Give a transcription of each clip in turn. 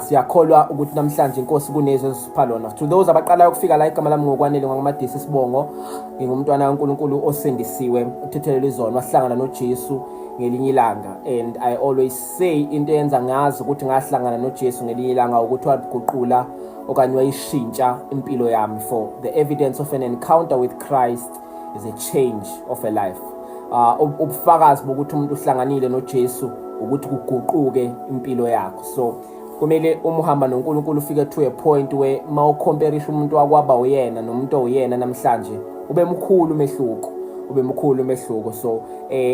Siyakholwa ukuthi namhlanje inkosi kunezwe ezisipha lona. To those abaqalayo ukufika la, igama lami ngokwanele ngwangamadisi isibongo. Ngingumntwana kaNkulunkulu osindisiwe, uthethelelwe izono, wahlangana noJesu ngelinye ilanga. And I always say into eyenza ngazi ukuthi ngahlangana noJesu ngelinye ilanga ukuthi waguqula okanye wayishintsha impilo yami, for the evidence of an encounter with Christ is a change of a life. Ubufakazi bokuthi umuntu uhlanganile noJesu ukuthi kuguquke impilo yakho. So kumele uma uhamba noNkulunkulu ufike to a point where mawucomparisha umuntu wakwaba uyena nomuntu owuyena namhlanje, ube mkhulu umehluko, ube mkhulu umehluko. So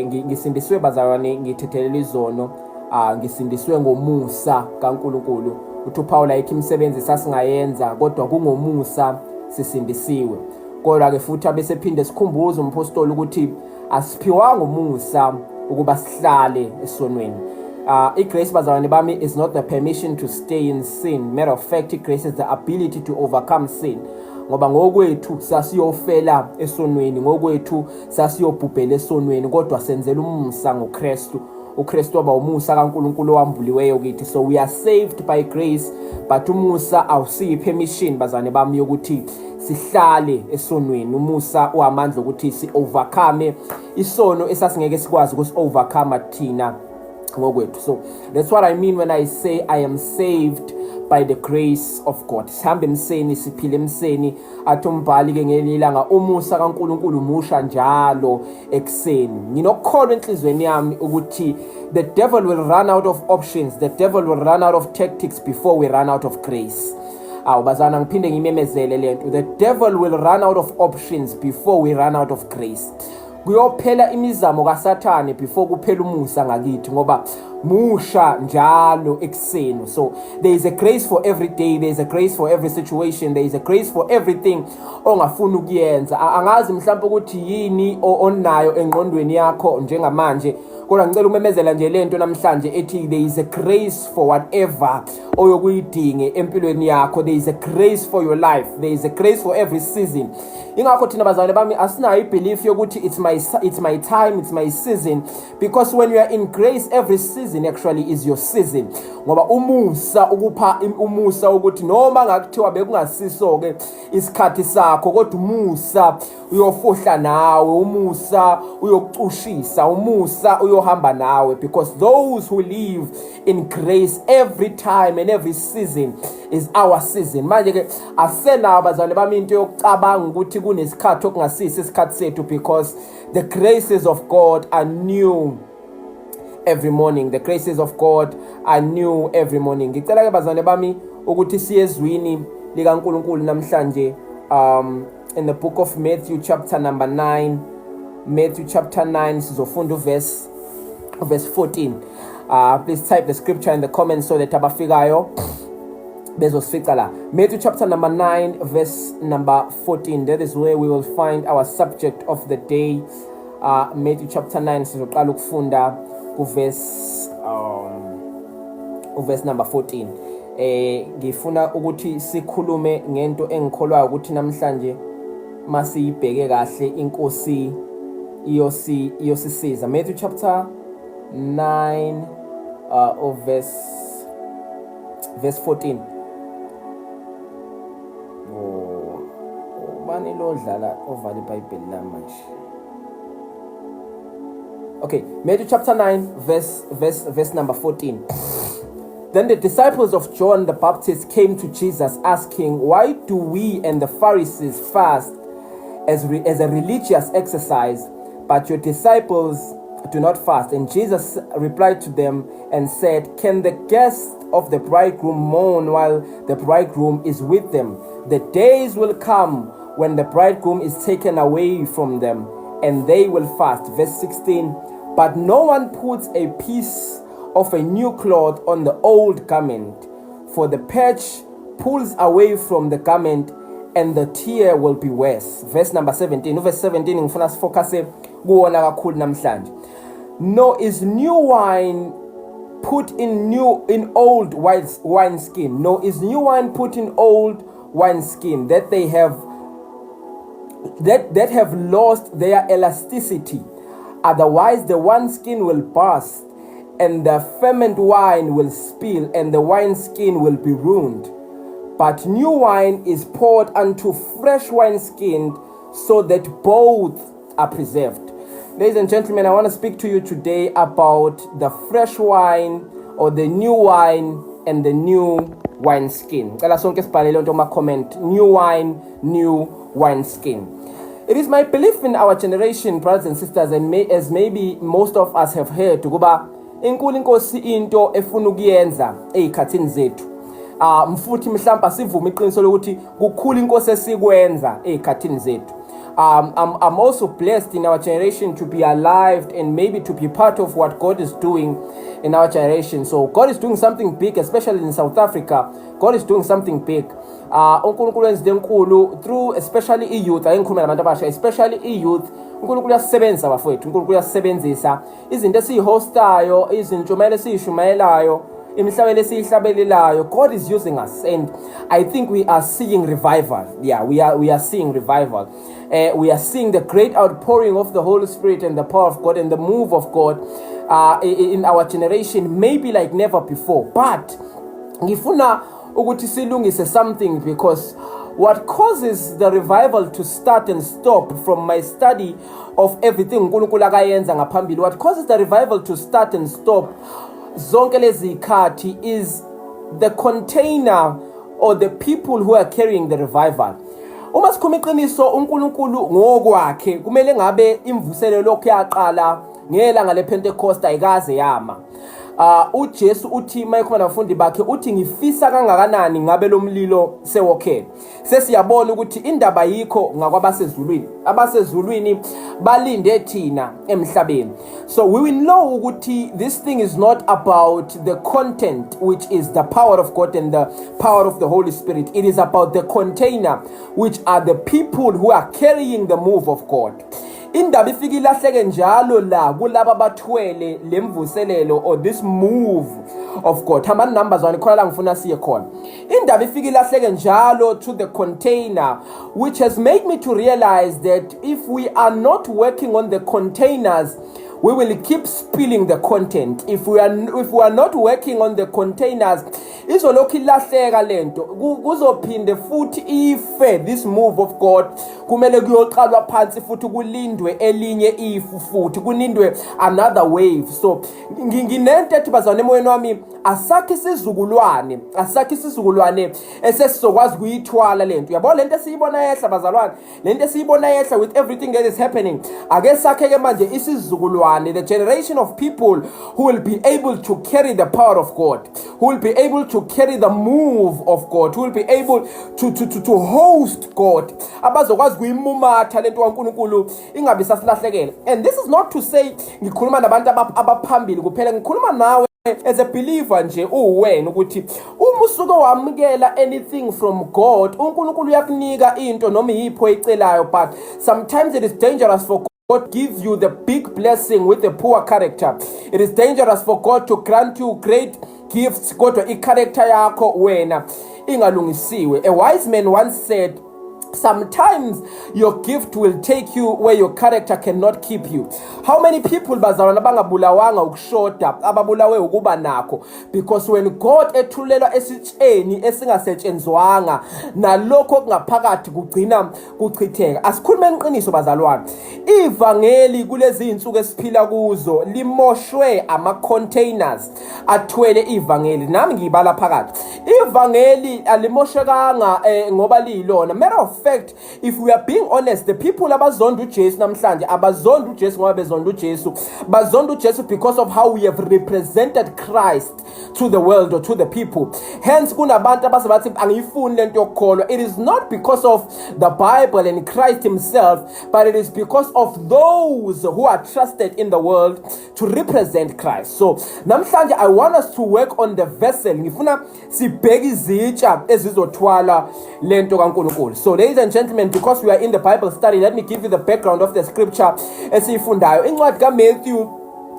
ngisindisiwe bazalwane, ngithethelela izono, ngisindiswe ngomusa kaNkulunkulu. Uthi uPaul ayikho imisebenzi sasingayenza, kodwa kungomusa sisindisiwe. Kodwa ke futhi abesephinde sikhumbuza umpostoli ukuthi asiphiwanga umusa ukuba sihlale esonweni. I-grace, bazalwane bami, is not the permission to stay in sin. Matter of fact, i-grace is the ability to overcome sin, ngoba ngokwethu sasiyofela esonweni, ngokwethu sasiyobhubhela esonweni, kodwa senzela umusa ngoKristu. UKristu waba umusa kaNkulunkulu owambuliweyo kithi. So we are saved by grace, but umusa awusiyi permission, bazane bami, yokuthi sihlale esonweni. Umusa uamandla ukuthi si overcome isono esasingeke sikwazi ukusi overcome thina ngokwethu. So that's what I mean when I say I am saved by the grace of God. Sihambe emseni, siphile emseni. Athi umbhali ke ngelinye ilanga, umusa kaNkulunkulu musha njalo ekuseni. Nginokukholwa enhlizweni yami ukuthi the devil will run out of options, the devil will run out of tactics before we run out of grace. Awu bazana, ngiphinde ngimemezele lento: the devil will run out of options before we run out of grace. Kuyophela imizamo kaSathane before kuphela umusa ngakithi, ngoba musha njalo ekuseni. So there is a grace for every day, there is a grace for every situation, there is a grace for everything ongafuni ukuyenza. Angazi mhlawumbe ukuthi yini onayo engqondweni yakho njengamanje, kodwa ngicela ukumemezela nje lento namhlanje ethi there is a grace for whatever oyokuyidinge empilweni yakho. There is a grace for your life, there is a grace for every season. Ingakho thina bazalwane bami asinayo ibelief yokuthi it's my time, it's my season, because when you are in grace, every season actually is your season, ngoba umusa ukupha umusa ukuthi noma ngakuthiwa bekungasiso ke isikhathi sakho, kodwa umusa uyofohla nawe, umusa uyokucushisa, umusa uyohamba nawe, because those who live in grace, every time and every season is our season. Manje ke asenawo bazalwane bami into yokucabanga ukuthi kunesikhathi okungasisi isikhathi sethu, because the graces of God are new every morning. The graces of God are new every morning. Ngicela ke bazalwane bami ukuthi siye ezwini likaNkulunkulu namhlanje, in the book of Matthew chapter number 9. Matthew chapter 9, sizofunda uverse 14. Please type the scripture in the comments so that abafikayo bezosifica la. Matthew chapter number 9, verse number 14. That is where we will find our subject of the day. Matthew chapter 9, sizoqala ukufunda kuverse uverse number 14. Ngifuna ukuthi sikhulume ngento engikholwayo ukuthi namhlanje masiyibheke kahle inkosi iyosisiza. Matthew chapter 9 of verse 14. Oh, ubani lo dlala ovala iBhayibheli lami manje? Okay, Matthew chapter 9, verse number 14. Then the disciples of John the Baptist came to Jesus asking, "Why do we and the Pharisees fast as a religious exercise, but your disciples do not fast?" And Jesus replied to them and said, "Can the guests of the bridegroom mourn while the bridegroom is with them? The days will come when the bridegroom is taken away from them, and they will fast." Verse 16. But no one puts a piece of a new cloth on the old garment, for the patch pulls away from the garment and the tear will be worse. Verse number 17. Verse 17 ngifuna sifocus kuwona kakhulu namhlanje. Nor is new wine put in old wine skin. Nor is new wine put in old wine skin that have lost their elasticity. Otherwise the wine skin will burst And the ferment wine will spill, and the wineskin will be ruined. But new wine is poured unto fresh wineskin, so that both are preserved. Ladies and gentlemen, I want to speak to you today about the fresh wine or the new wine and the new wineskin. Cela sonke sibhale le nto kuma-comment: new wine, new wineskin. It is my belief in our generation, brothers and sisters, and as maybe most of us have heard, ukuba inkulu inkosi into efuna ukuyenza ezikhathini zethu. Ah, mfuthi mhlawumbe asivume iqiniso lokuthi kukhulu inkosi esikwenza ezikhathini zethu. I'm also blessed in our generation to be alive and maybe to be part of what God is doing in our generation. So God is doing something big, especially in South Africa. God is doing something big. UNkulunkulu wenza enkulu through especially i-youth. Ake ngikhulume nabantu abasha, especially i-youth. uNkulunkulu uyasebenzisa, bafowethu. uNkulunkulu uyasebenzisa izinto esiyihostayo, izintshumayelo esiyishumayelayo, imihlabelo esiyihlabelelayo. God is using us, and I think we are seeing revival. Yeah, we are seeing revival. We are seeing the great outpouring of the Holy Spirit and the power of God and the move of God in our generation, maybe like never before. But ngifuna ukuthi silungise something, because what causes the revival to start and stop, from my study of everything uNkulunkulu akayenza ngaphambili, what causes the revival to start and stop zonke lezi zikhathi is the container or the people who are carrying the revival. Uma sikhuluma iqiniso, uNkulunkulu ngokwakhe kumele ngabe imvuselelo lokhu yaqala ngelanga lePentecost, ayikaze yama. UJesu uthi mayekhuluma nabafundi bakhe, uthi, "Ngifisa kangakanani ngabe lo mlilo sewokhele." Sesiyabona ukuthi indaba yikho ngakwabasezulwini, abasezulwini balinde thina emhlabeni. So we will know ukuthi this thing is not about the content, which is the power of God and the power of the Holy Spirit. It is about the container, which are the people who are carrying the move of God. Indaba ifike ilahleke njalo la kulaba abathwele lemvuselelo or this move of God. Hambani numbers one khona la, ngifuna siye khona. Indaba ifike ilahleke njalo to the container, which has made me to realize that if we are not working on the containers, we will keep spilling the content. If we are not working on the containers, izolokhu ilahleka lento. Kuzophinde futhi ife this move of God. Kumele kuyoqalwa phansi futhi, kulindwe elinye ifu futhi, kulindwe another wave. So nginento ethi, bazalwane, emoyeni wami, asakhe isizukulwane, asakhe isizukulwane esesizokwazi ukuyithwala lento. Uyabona lento esiyibona yehla, bazalwane, lento esiyibona yehla with everything that is happening, ake sakhe ke manje isizukulwane, the generation of people who will be able to carry the power of God, who will be able to carry the move of God, who will be able to host God, abazokwazi kuyimumatha lento kaNkulunkulu ingabi sasilahlekela. And this is not to say ngikhuluma nabantu abaphambili kuphela. Ngikhuluma nawe as a believer nje uwena, ukuthi uma usuke wamukela anything from God, uNkulunkulu uyakunika into noma iyipho oyicelayo, but sometimes it is dangerous for God give you the big blessing with a poor character. It is dangerous for God to grant you great gifts kodwa i-character yakho wena ingalungisiwe. A wise man once said, "Sometimes your gift will take you where your character cannot keep you." How many people, bazalwane, abangabulawanga ukushoda, ababulawe ukuba nakho? Because when God ethulelwa esitsheni esingasetshenzwanga, nalokho okungaphakathi kugcina kuchitheka. Asikhulume iqiniso, bazalwane. Ivangeli kulezi insuku esiphila kuzo limoshwe ama containers athwele ivangeli. Nami ngiyibala phakathi. Ivangeli alimoshekanga ngoba liyilona. Matter of fact, if we are being honest, the people abazonda uJesu namhlanje abazonda uJesu ngoba bezonda uJesu. Bazonda uJesu because of how we have represented Christ to the world or to the people. Hence kunabantu abasebathi, "Angiyifuni lento yokukholwa." It is not because of the Bible and Christ himself, but it is because of those who are trusted in the world to represent Christ. So namhlanje I want us to work on the vessel. Ngifuna sibheke izitsha ezizothwala lento kaNkulunkulu. So ladies and gentlemen, because we are in the Bible study, let me give you the background of the scripture esiyifundayo. Incwadi kaMatthew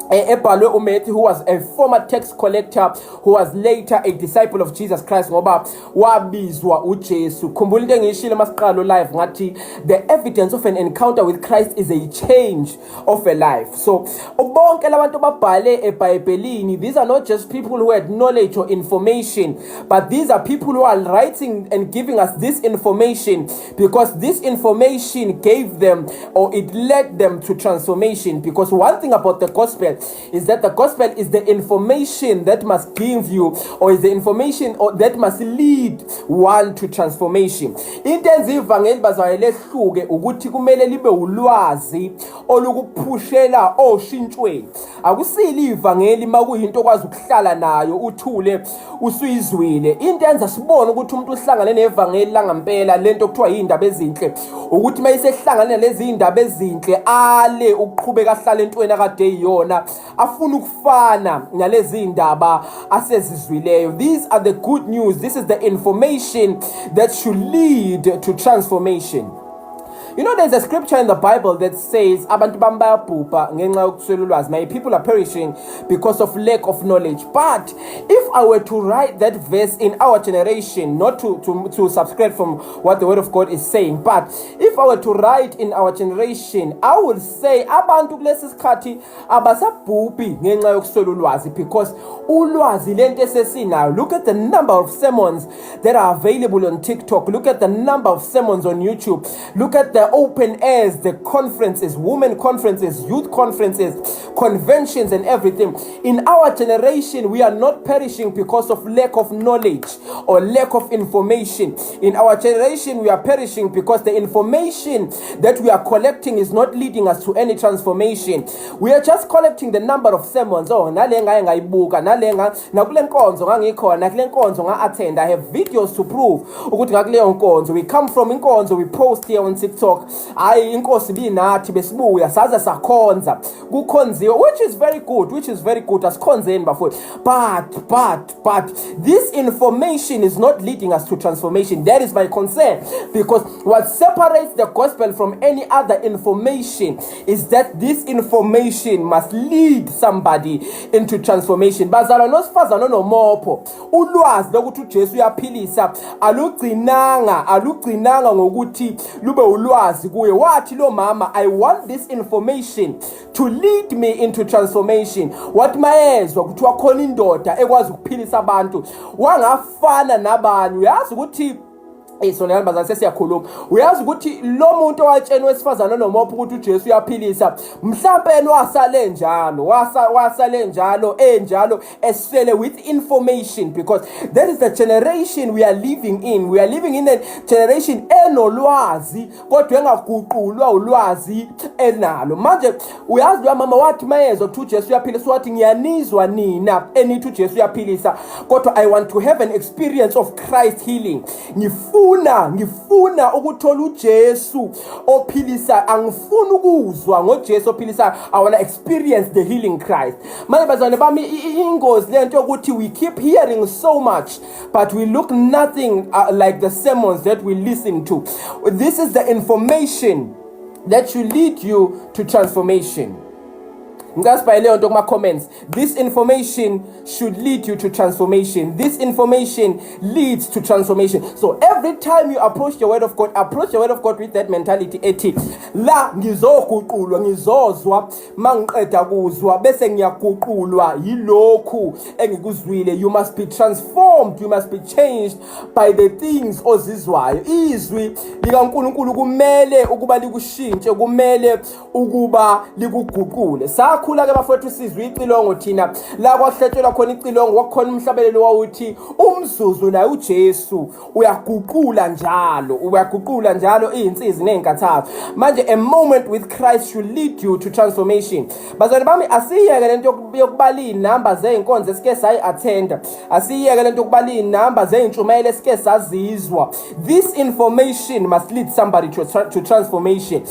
Ebhalwe uMatthew, who was a former tax collector who was later a disciple of Jesus Christ, ngoba wabizwa uJesu. Khumbula into engiyishilo masiqalo live, ngathi the evidence of an encounter with Christ is a change of a life. So bonke labantu babhale eBhayibhelini, these are not just people who had knowledge or information, but these are people who are writing and giving us this information because this information gave them or it led them to transformation. Because one thing about the gospel is that the gospel is the information that must give you or is the information or that must lead one to transformation. Into enza ivangeli, bazalwane, lehluke ukuthi kumele libe ulwazi olukuphushela oshintshweni. Akusili ivangeli makuyinto okwazi ukuhlala nayo uthule usuyizwile. Into enza sibone ukuthi umuntu uhlangane nevangeli langampela, lento okuthiwa yindaba ezinhle, ukuthi mayisehlangane nalezi indaba ezinhle ale ukuqhubeka ahlale entweni akade eyiyona, afuna ukufana nalezi indaba asezizwileyo. These are the good news. This is the information that should lead to transformation. There's a scripture in the Bible that says abantu bami bayabhubha ngenxa yokuswela ulwazi. My people are perishing because of lack of knowledge. But if I were to write that verse in our generation, not to subscribe from what the word of God is saying, but if I were to write in our generation, I would say abantu kulesi sikhathi abasabhubhi ngenxa yokuswela ulwazi, because ulwazi lento esesinayo. Look at the number of sermons that are available on TikTok. Look at the number of sermons on YouTube. Look at the open airs, the conferences, women conferences, youth conferences, conventions and everything. In our generation, we are not perishing because of lack of knowledge or lack of information. In our generation, we are perishing because the information that we are collecting is not leading us to any transformation. We are just collecting the number of sermons. Oh, nale ngaye ngayibuka, nale nga nakule nkonzo ngangikhona, nakule nkonzo nga-attend. I have videos to prove ukuthi ngakuleyo nkonzo. We come from inkonzo, we post here on TikTok, hayi, inkosi binathi, besibuya saze sakhonza, kukhonziwe, which is very good, which is very good. Asikhonzeni, bafowethu, but this information is not leading us to transformation. That is my concern, because what separates the gospel from any other information is that this information must lead somebody into transformation. Bazalwane, nosifazana onomopho, ulwazi lokuthi uJesu uyaphilisa alugcinanga ngokuthi lube ulwazi kuye. Wathi lo mama, "I want this information to lead me into transformation." Wathi mayezwa kuthiwa khona indoda ekwazi ukuphilisa abantu, wangafana nabanye. Uyazi ukuthi, sona bazalwane, sesiyakhuluma. Uyazi ukuthi lo muntu owatshena wesifazane onomopho ukuthi uJesu uyaphilisa, mhlampe yena wasale njalo, wasale njalo enjalo, esele with information, because that is the generation we are living in. We are living in a generation enolwazi kodwa engaguqulwa ulwazi enalo. Manje uyazi, lo mama wathi mayezwa ukuthi uJesu uyaphilisa, wathi, "Ngiyanizwa nina enithi uJesu uyaphilisa, kodwa I want to have an experience of Christ healing. Ngifuna ukuthola uJesu ophilisa. Angifuni ukuzwa ngoJesu ophilisayo. I want to experience the healing Christ." Manje bazalwane bami, ingozi lento yokuthi we keep hearing so much but we look nothing like the sermons that we listen to. This is the information that should lead you to transformation. Ngicela sibhale leyo nto kuma-comments: this information should lead you to transformation. This information leads to transformation. So every time you approach the word of God, approach the word of God with that mentality ethi la ngizoguqulwa, ngizozwa, mangiqeda kuzwa bese ngiyaguqulwa yilokhu engikuzwile. You must be transformed, you must be changed by the things ozizwayo. Izwi likaNkulunkulu kumele ukuba likushintshe, kumele ukuba likuguqule. Sakhula ke, bafowethu, sizwe icilongo thina. La kwahletshelwa khona icilongo, kwakukhona umhlabelelo wawuthi, "Umzuzu la uJesu uyaguqula njalo, uyaguqula njalo izinsizi nezinkathazo." Manje a moment with Christ should lead you to transformation. Bazalwane bami, asiyeke lento yokubala izinamba zeyinkonzo esike sayi-attenda. Asiyeke lento yokubala izinamba zeyintshumayelo esike sazizwa. This information must lead somebody to transformation.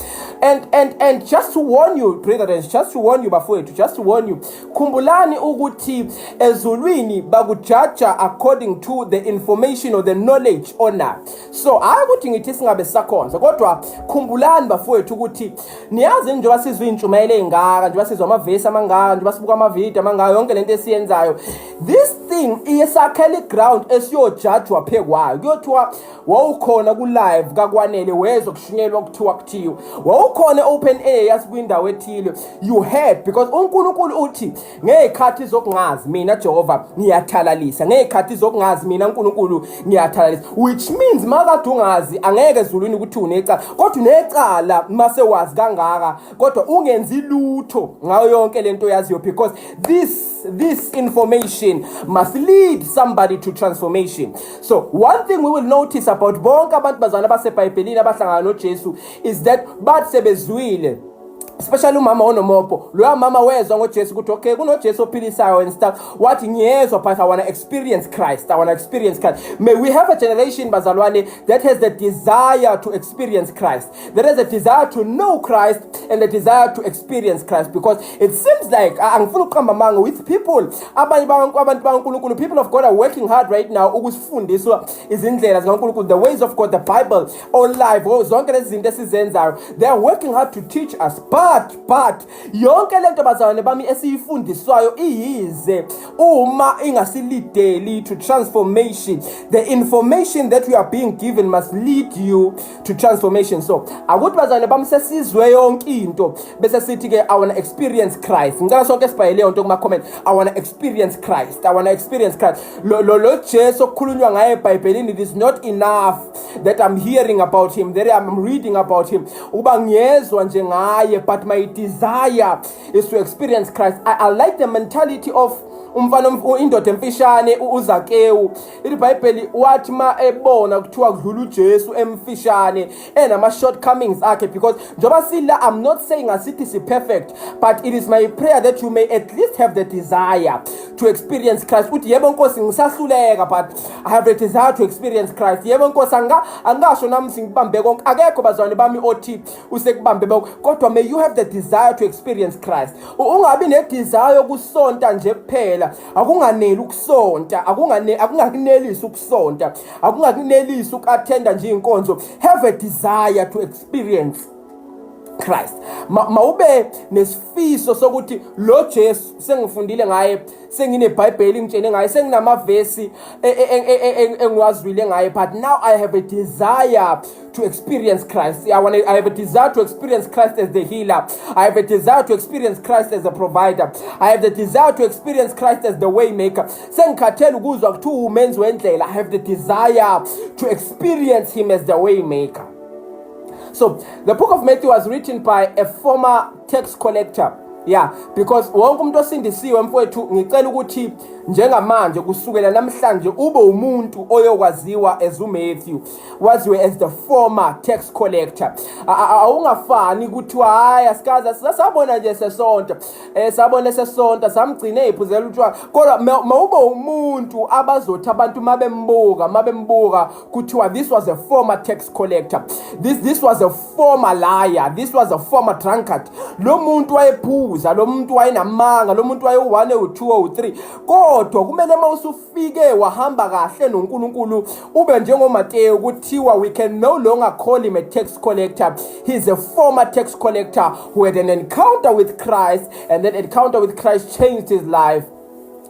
And just to warn you, brethren, just to warn you, bafowethu, just to warn you, khumbulani ukuthi ezulwini bakujaja according to the information or the knowledge onayo. So hayi ukuthi ngithi singabe sisakhonza, kodwa khumbulani bafowethu ukuthi niyazi njengoba sizwa iy'ntshumayelo ey'ngaka, njengoba sizwa amavesi amangaka, njengoba sibuka amavidiyo amangaka, yonke lento esiyenzayo, this thing iyesakhela i-ground esiyojajwa phekwayo. Kuyothiwa wawukhona ku-live kaKwanele, wezwa kushunyelwa, kuthiwa kuthiwe wawukhona open air yasikwindawo ethile, you heard, because uNkulunkulu uthi, "Ngey'khathi zokungazi mina Jehova ngiyathalalisa, ngey'khathi zokungazi mina uNkulunkulu ngiyathalalisa," which means makade ungazi angeke ezulwini ukuthi unecala, kodwa unecala mase wazi kangaka kodwa ungenzi lutho ngayo yonke lento oyaziyo, because this information must lead somebody to transformation. So one thing we will notice about bonke abantu bazana abasebhayibhelini abahlangana noJesu is that bathi sebezwile, especially umama onomopho loya mama, wezwa ngoJesu ukuthi okay, kunoJesu ophilisayo and stuff. Wathi, "Ngiyezwa, but I want to experience Christ. I want to experience Christ." May we have a generation, bazalwane, that has the desire to experience Christ, that has a desire to know Christ and the desire to experience Christ, because it seems like, angifuni ukuqamba amanga, with people, abanye abantu bakaNkulunkulu, people of God are working hard right now ukusifundiswa izindlela zikaNkulunkulu, the ways of God, the Bible on live, oh, zonke lezi zinto esizenzayo, they are working hard to teach us. But yonke lento, bazalwane bami, esiyifundiswayo iyize uma ingasileadeli to transformation. The information that we are being given must lead you to transformation. So akuthi, bazalwane bami, sesizwe yonke into bese sithi ke, "I want to experience Christ." Ngicela sonke sibhale leyo nto kuma comment: "I want to experience Christ. I want to experience Christ." Lo Jesu okukhulunywa ngaye eBhayibhelini, it is not enough that I'm hearing about him, that I'm reading about him, ukuba ngiyezwa nje ngaye, but my desire is to experience Christ. I like the mentality of umfana indoda emfishane uZakewu. IBhayibheli wathi ma ebona kuthiwa kudlula uJesu emfishane enama shortcomings akhe, because njoba sila, I'm not saying asithi si perfect, but it is my prayer that you may at least have the desire to experience Christ. Uthi, "Yebo Nkosi, ngisahluleka, but I have a desire to experience Christ. Yebo Nkosi, angasho nami singibambe konke." Akekho, bazalwane bami, othi usekubambe bonke, kodwa may you have the desire to experience Christ. Ungabi ne desire yokusonta nje kuphela. Akunganeli ukusonta, akungakunelisi ukusonta, akungakunelisi uku-attenda nje inkonzo. Have a desire to experience Christ. Mawube nesifiso sokuthi lo Jesu sengifundile ngaye, sengineBhayibheli ngitshene ngaye, senginamavesi engiwazwile ngaye, but now I have a desire to experience Christ. I have a desire to experience Christ as the healer. I have a desire to experience Christ as a provider. I have the desire to experience Christ as the way maker. Sengikhathele ukuzwa kuthiwa umenzi wendlela. I have the desire to experience him as the way maker. So the book of Matthew was written by a former tax collector. Yeah, because wonke umuntu osindisiwe, mfowethu, ngicela ukuthi njengamanje, kusukela namhlanje, ube umuntu oyokwaziwa as uMatthew, waziwe as the former tax collector. Awungafani kuthiwa, "Hayi, asikaze sasabona nje sesonto, sabona sesonto, samgcine eziphuzela utshwala." Kodwa mawube umuntu abazothi abantu mabembuka kuthiwa, "This was a former tax collector. This was a former liar. This was a former drunkard. Lo muntu wayephuza, lo muntu wayenamanga, lo muntu waye-1, ewu-2, ewu-3." Kodwa kumele uma usufike wahamba kahle noNkulunkulu ube njengoMateyu, kuthiwa we can no longer call him a tax collector. He's a former tax collector who had an encounter with Christ, and that encounter with Christ changed his life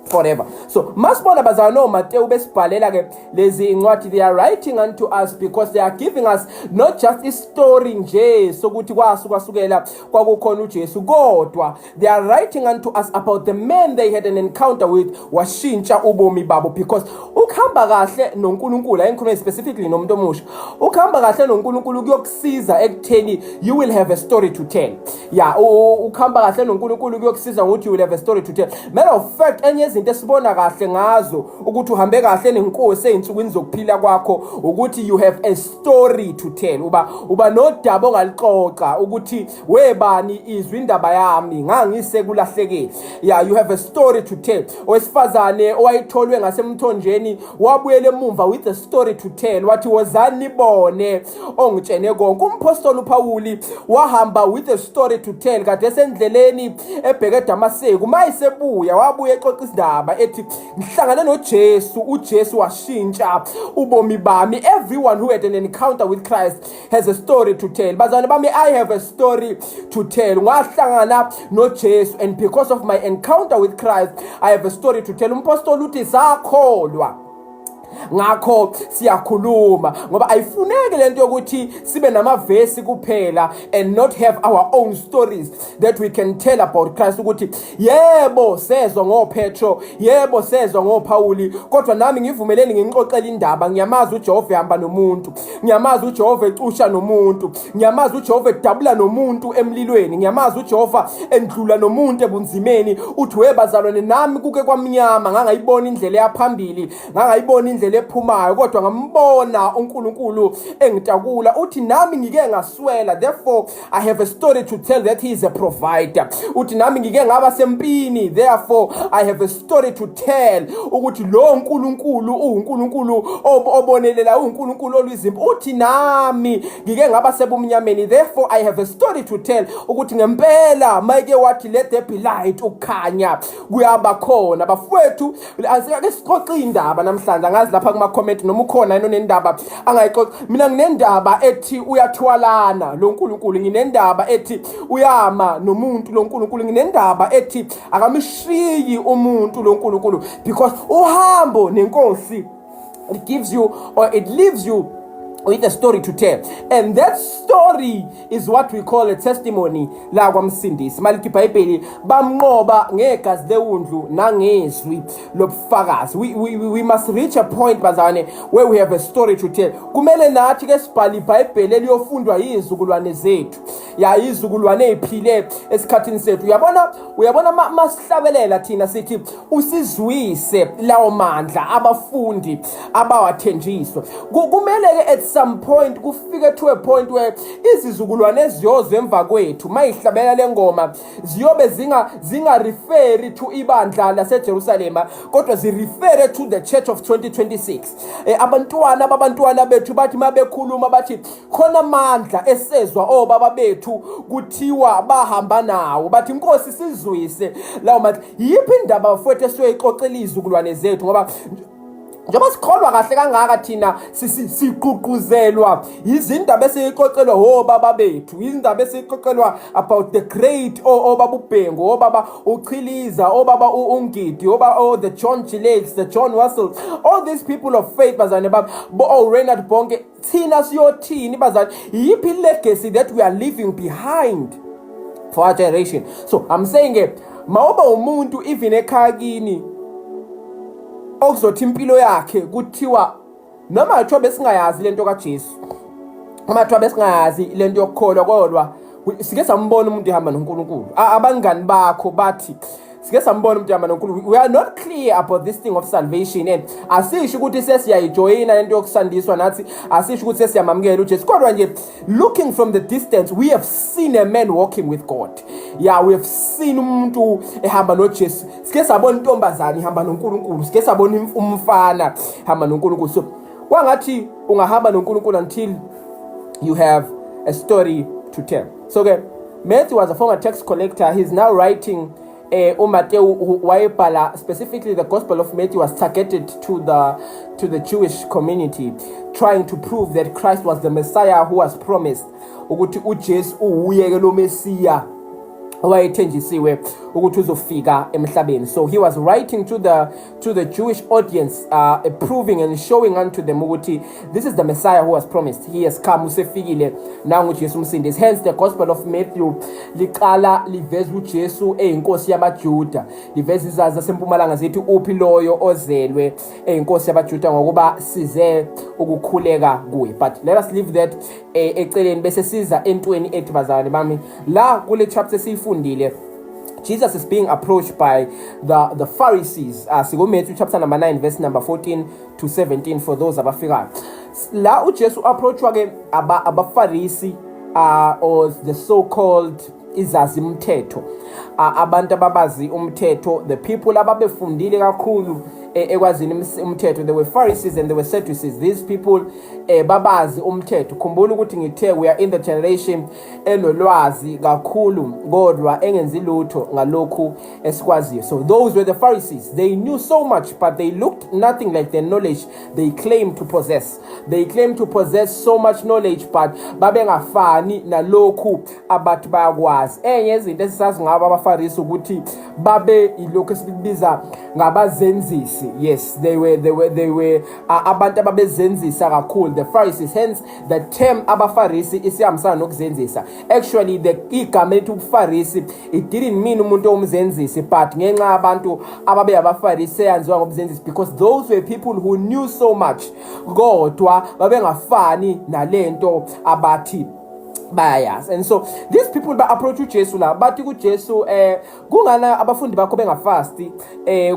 forever. So masibona, bazalwane, oMateyu besibhalela ke lezi incwadi, they are writing unto us because they are giving us not just istory nje sokuthi kwasukasukela kwakukhona uJesu, kodwa they are writing unto us about the man they had an encounter with, washintsha ubomi babo, because ukuhamba kahle noNkulunkulu, ayikhuluma specifically nomuntu omusha, ukuhamba kahle noNkulunkulu kuyokusiza ekutheni you will have a story to tell. Yeah, ukuhamba kahle noNkulunkulu kuyokusiza ngokuthi you will have a story to tell. Matter of fact, enye izinto esibona kahle ngazo ukuthi uhambe kahle nenkosi ezinsukwini zokuphila kwakho ukuthi you have a story to tell. Uba nodaba ongalixoxa ukuthi webani izwi indaba yami ngangisekulahlekeni. Yeah, you have a story to tell. Owesifazane owayitholwe ngasemthonjeni wabuyela emumva with a story to tell, wathi wozani nibone ongitshene konke. Umphostoli uPawuli wahamba with a story to tell kade esendleleni ebheke eDamaseku. Mayisebuya wabuya exoxa isindaba ethi ngihlangane noJesu, uJesu washintsha ubomi bami. Everyone who had an encounter with Christ has a story to tell. Bazalwane bami, I have a story to tell. Ngahlangana noJesu and because of my encounter with Christ I have a story to tell. Umpostoli uthi sakholwa, ngakho siyakhuluma, ngoba ayifuneki lento yokuthi sibe namavesi kuphela and not have our own stories that we can tell about Christ, ukuthi yebo sezwa ngoPetro, yebo sezwa ngoPauli, kodwa nami ngivumeleni nginixoxele indaba. Ngiyamazi uJehova ehamba nomuntu, ngiyamazi uJehova ecusha nomuntu, ngiyamazi uJehova edabula nomuntu emlilweni, ngiyamazi uJehova endlula nomuntu ebunzimeni. Uthi webazalwane nami kuke kwamnyama, ngangayibona indlela yaphambili, ngangayibona indlela ephumayo, kodwa ngambona uNkulunkulu engitakula. Uthi nami ngike ngaswela, therefore I have a story to tell that he is a provider. Uthi nami ngike ngaba sempini, therefore I have a story to tell ukuthi lo uNkulunkulu uNkulunkulu obonelela, uNkulunkulu olwizimpi. Uthi nami ngike ngaba sebumnyameni, therefore I have a story to tell ukuthi ngempela mayike wathi let there be light, ukukhanya kuyaba khona. Bafowethu, asike sixoxe indaba namhlanje. Angazi lapha kuma comment noma ukhona yini onendaba angayixoxa. Mina nginendaba ethi uyathwalana lo nkulunkulu, nginendaba ethi uyama nomuntu lo nkulunkulu, nginendaba ethi akamshiyi umuntu lo nkulunkulu, because uhambo nenkosi, it gives you or it leaves you with a story to tell, and that story is what we call a testimony. La kwaMsindisi, malithi iBhayibheli bamnqoba ngegazi lewundlu nangezwi lobufakazi. We must reach a point, bazane, where we have a story to tell. Kumele nathi ke sibhale iBhayibheli eliyofundwa yizizukulwane zethu, ya izizukulwane eziphile esikhathini sethu. Uyabona masihlabelela thina sithi usizwise lawo mandla abafundi abawathenjiswa. Kumele ke at some point kufike to a point where izizukulwane eziyozwa emva kwethu mayihlabela lengoma ziyobe zinga refer to ibandla laseJerusalema, kodwa zi refer to the church of 2026. Abantwana babantwana bethu bathi mabekhuluma bathi khona amandla esezwa obaba bethu kuthiwa bahamba nawo, bathi inkosi sizwise lawo mandla. Yiphi indaba, bafowethu, esiyoyixoxela izizukulwane zethu? Ngoba njengoba sikholwa kahle kangaka thina, siqhuquzelwa izindaba esiyixoxelwa obaba bethu, izindaba esiyixoxelwa about the great obaba uBhengu, obaba uChiliza, obaba uNgidi, obaba the John G. Lakes, the John Russell, all these people of faith, bazane baba, bo Reinhard Bonnke. Thina siyothini, bazali? Yiphi legacy that we are leaving behind for our generation? So I'm saying ke, mawuba umuntu even ekhaya kini okuzothi impilo yakhe kuthiwa noma kuthiwa besingayazi lento kaJesu, noma kuthiwa besingayazi lento yokukholwa, kodwa sike sambona umuntu ehamba noNkulunkulu. Abangani bakho bathi sike sambona umuntu ehamba noNkulunkulu. We are not clear about this thing of salvation, and asisho ukuthi sesiyayijoyina lento yokusindiswa nathi, asisho ukuthi sesiyamamukela uJesu, kodwa nje looking from the distance, we have seen a man walking with God. Yeah, we have seen umuntu ehamba noJesu, sike sabona intombazane ihamba noNkulunkulu, sike sabona umfana ehamba noNkulunkulu. So kwangathi ungahamba noNkulunkulu until you have a story to tell. So ke Matthew was a former tax collector. He's now writing uMateyu wayebhala. Specifically, the Gospel of Matthew was targeted to the Jewish community, trying to prove that Christ was the Messiah who was promised, ukuthi uJesu uwuye ke lo Messiah owayethenjisiwe ukuthi uzofika emhlabeni. So he was writing to the Jewish audience, proving and showing unto them ukuthi this is the Messiah who was promised. He has come, usefikile, nangu uJesu umsindisi. Hence the Gospel of Matthew liqala liveza uJesu eyinkosi yabaJuda, liveza izazi zasempumalanga zithi uphi loyo ozelwe eyinkosi yabaJuda, ngokuba size ukukhuleka kuye. But let us leave that eceleni, bese siza entweni ethi, bazalwane bami, la kule chapter esiyifundile, Jesus is being approached by the Pharisees. Siku Matthew chapter number 9 verse number 14 to 17 for those abafikayo. La uJesu approachwa ke abaFarisi or the so-called izazi umthetho, abantu ababazi umthetho, the people ababefundile kakhulu ekwazini umthetho. There were Pharisees and there were Sadducees. These people babazi umthetho. Khumbula ukuthi ngithe we are in the generation enolwazi kakhulu kodwa engenzi lutho ngalokhu esikwaziyo. So those were the Pharisees. They knew so much, but they looked nothing like the knowledge they claim to possess. They claim to possess so much knowledge, but babengafani nalokhu abathi bayakwazi. Enye izinto esisazi ngabo abaFarisi ukuthi babe ilokhu esikubiza ngabazenzisi. Yes, they were abantu ababezenzisa kakhulu, the Pharisees. Hence the term abaFarisi isihambisana nokuzenzisa. Actually, the igama elithi ubuFarisi, it didn't mean umuntu owumzenzisi, but ngenxa yabantu ababe abaFarisi seyanziwa ngobuzenzisi, because those were people who knew so much kodwa babengafani nalento abathi bayayazi. And so these people ba-approach uJesu la, bathi kuJesu, "Kungani abafundi bakho bengafasti?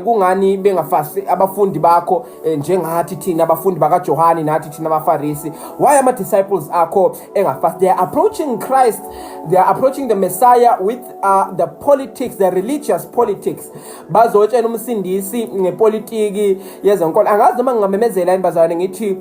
Kungani bengafasti abafundi bakho njengathi thina abafundi bakaJohani nathi thina abaFarisi? Why ama disciples akho engafasti?" They are approaching Christ, they are approaching the Messiah with the politics, the religious politics. Bazotshela umsindisi ngepolitiki yezenkolo. Angazi noma ngingamemezela yini, bazalwane, ngithi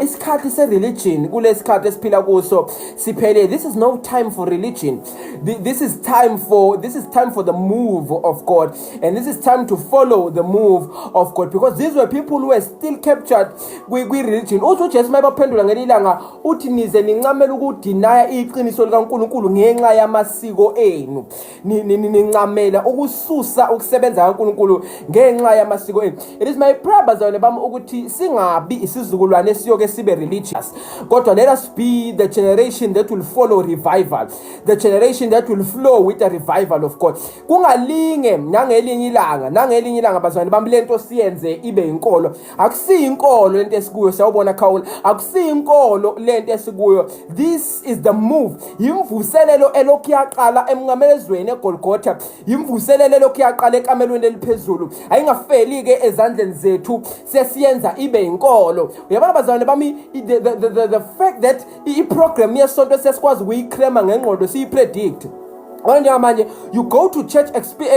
isikhathi se-religion kulesikhathi esiphila kuso siphele. This is no time for religion. This is time for the move of God, and this is time to follow the move of God, because these were people who were still captured kwi-religion. Uthi uJesu mayebaphendula ngelinye ilanga, uthi, "Nize nincamela ukudinaya iqiniso likaNkulunkulu ngenxa yamasiko enu. Nincamela ukususa ukusebenza kaNkulunkulu ngenxa yamasiko enu." It is my prayer, bazalwane bami, ukuthi singabi isizukulwane esiyoke sibe religious, kodwa let us be the generation that will follow revival, the generation that will flow with the revival of God. Kungalinge nangelinye ilanga, nangelinye ilanga, bazalwane bami, lento siyenze ibe inkolo. Akusiyo inkolo lento esikuyo. Siyawubona khawula, akusiyo inkolo lento esikuyo. This is the move, imvuselelo elokhu yaqala emnqamelezweni eGolgotha, imvuselelo elokhu yaqala ekamelweni eliphezulu. Ayingafeli ke ezandleni zethu sesiyenza ibe inkolo. Uyabona, bazalwane bami, the fact that i-program yesonto sesikwazi ukuyicrema ngengqondo, siyipredict. Ngoba njengamanje you go to church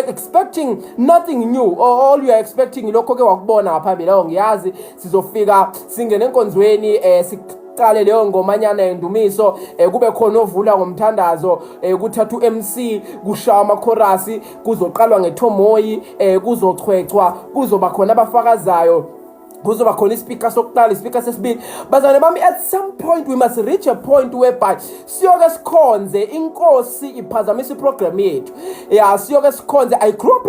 expecting nothing new. All you are expecting lokho ke wakubona ngaphambili. Oh, ngiyazi sizofika singene enkonzweni, siqale leyo ngomanyana yendumiso, kube khona ovula ngomthandazo, kuthatha uMC, kushawa amakhorasi, kuzoqalwa ngethomoyi, kuzochwechwa, kuzoba khona abafakazayo, kuzoba khona ispeaker sokuqala, ispeaker sesibili. Bazalwane bami, at some point we must reach a point whereby siyoke sikhonze inkosi iphazamisa iprogram yethu. Ya, siyoke sikhonze. I grew up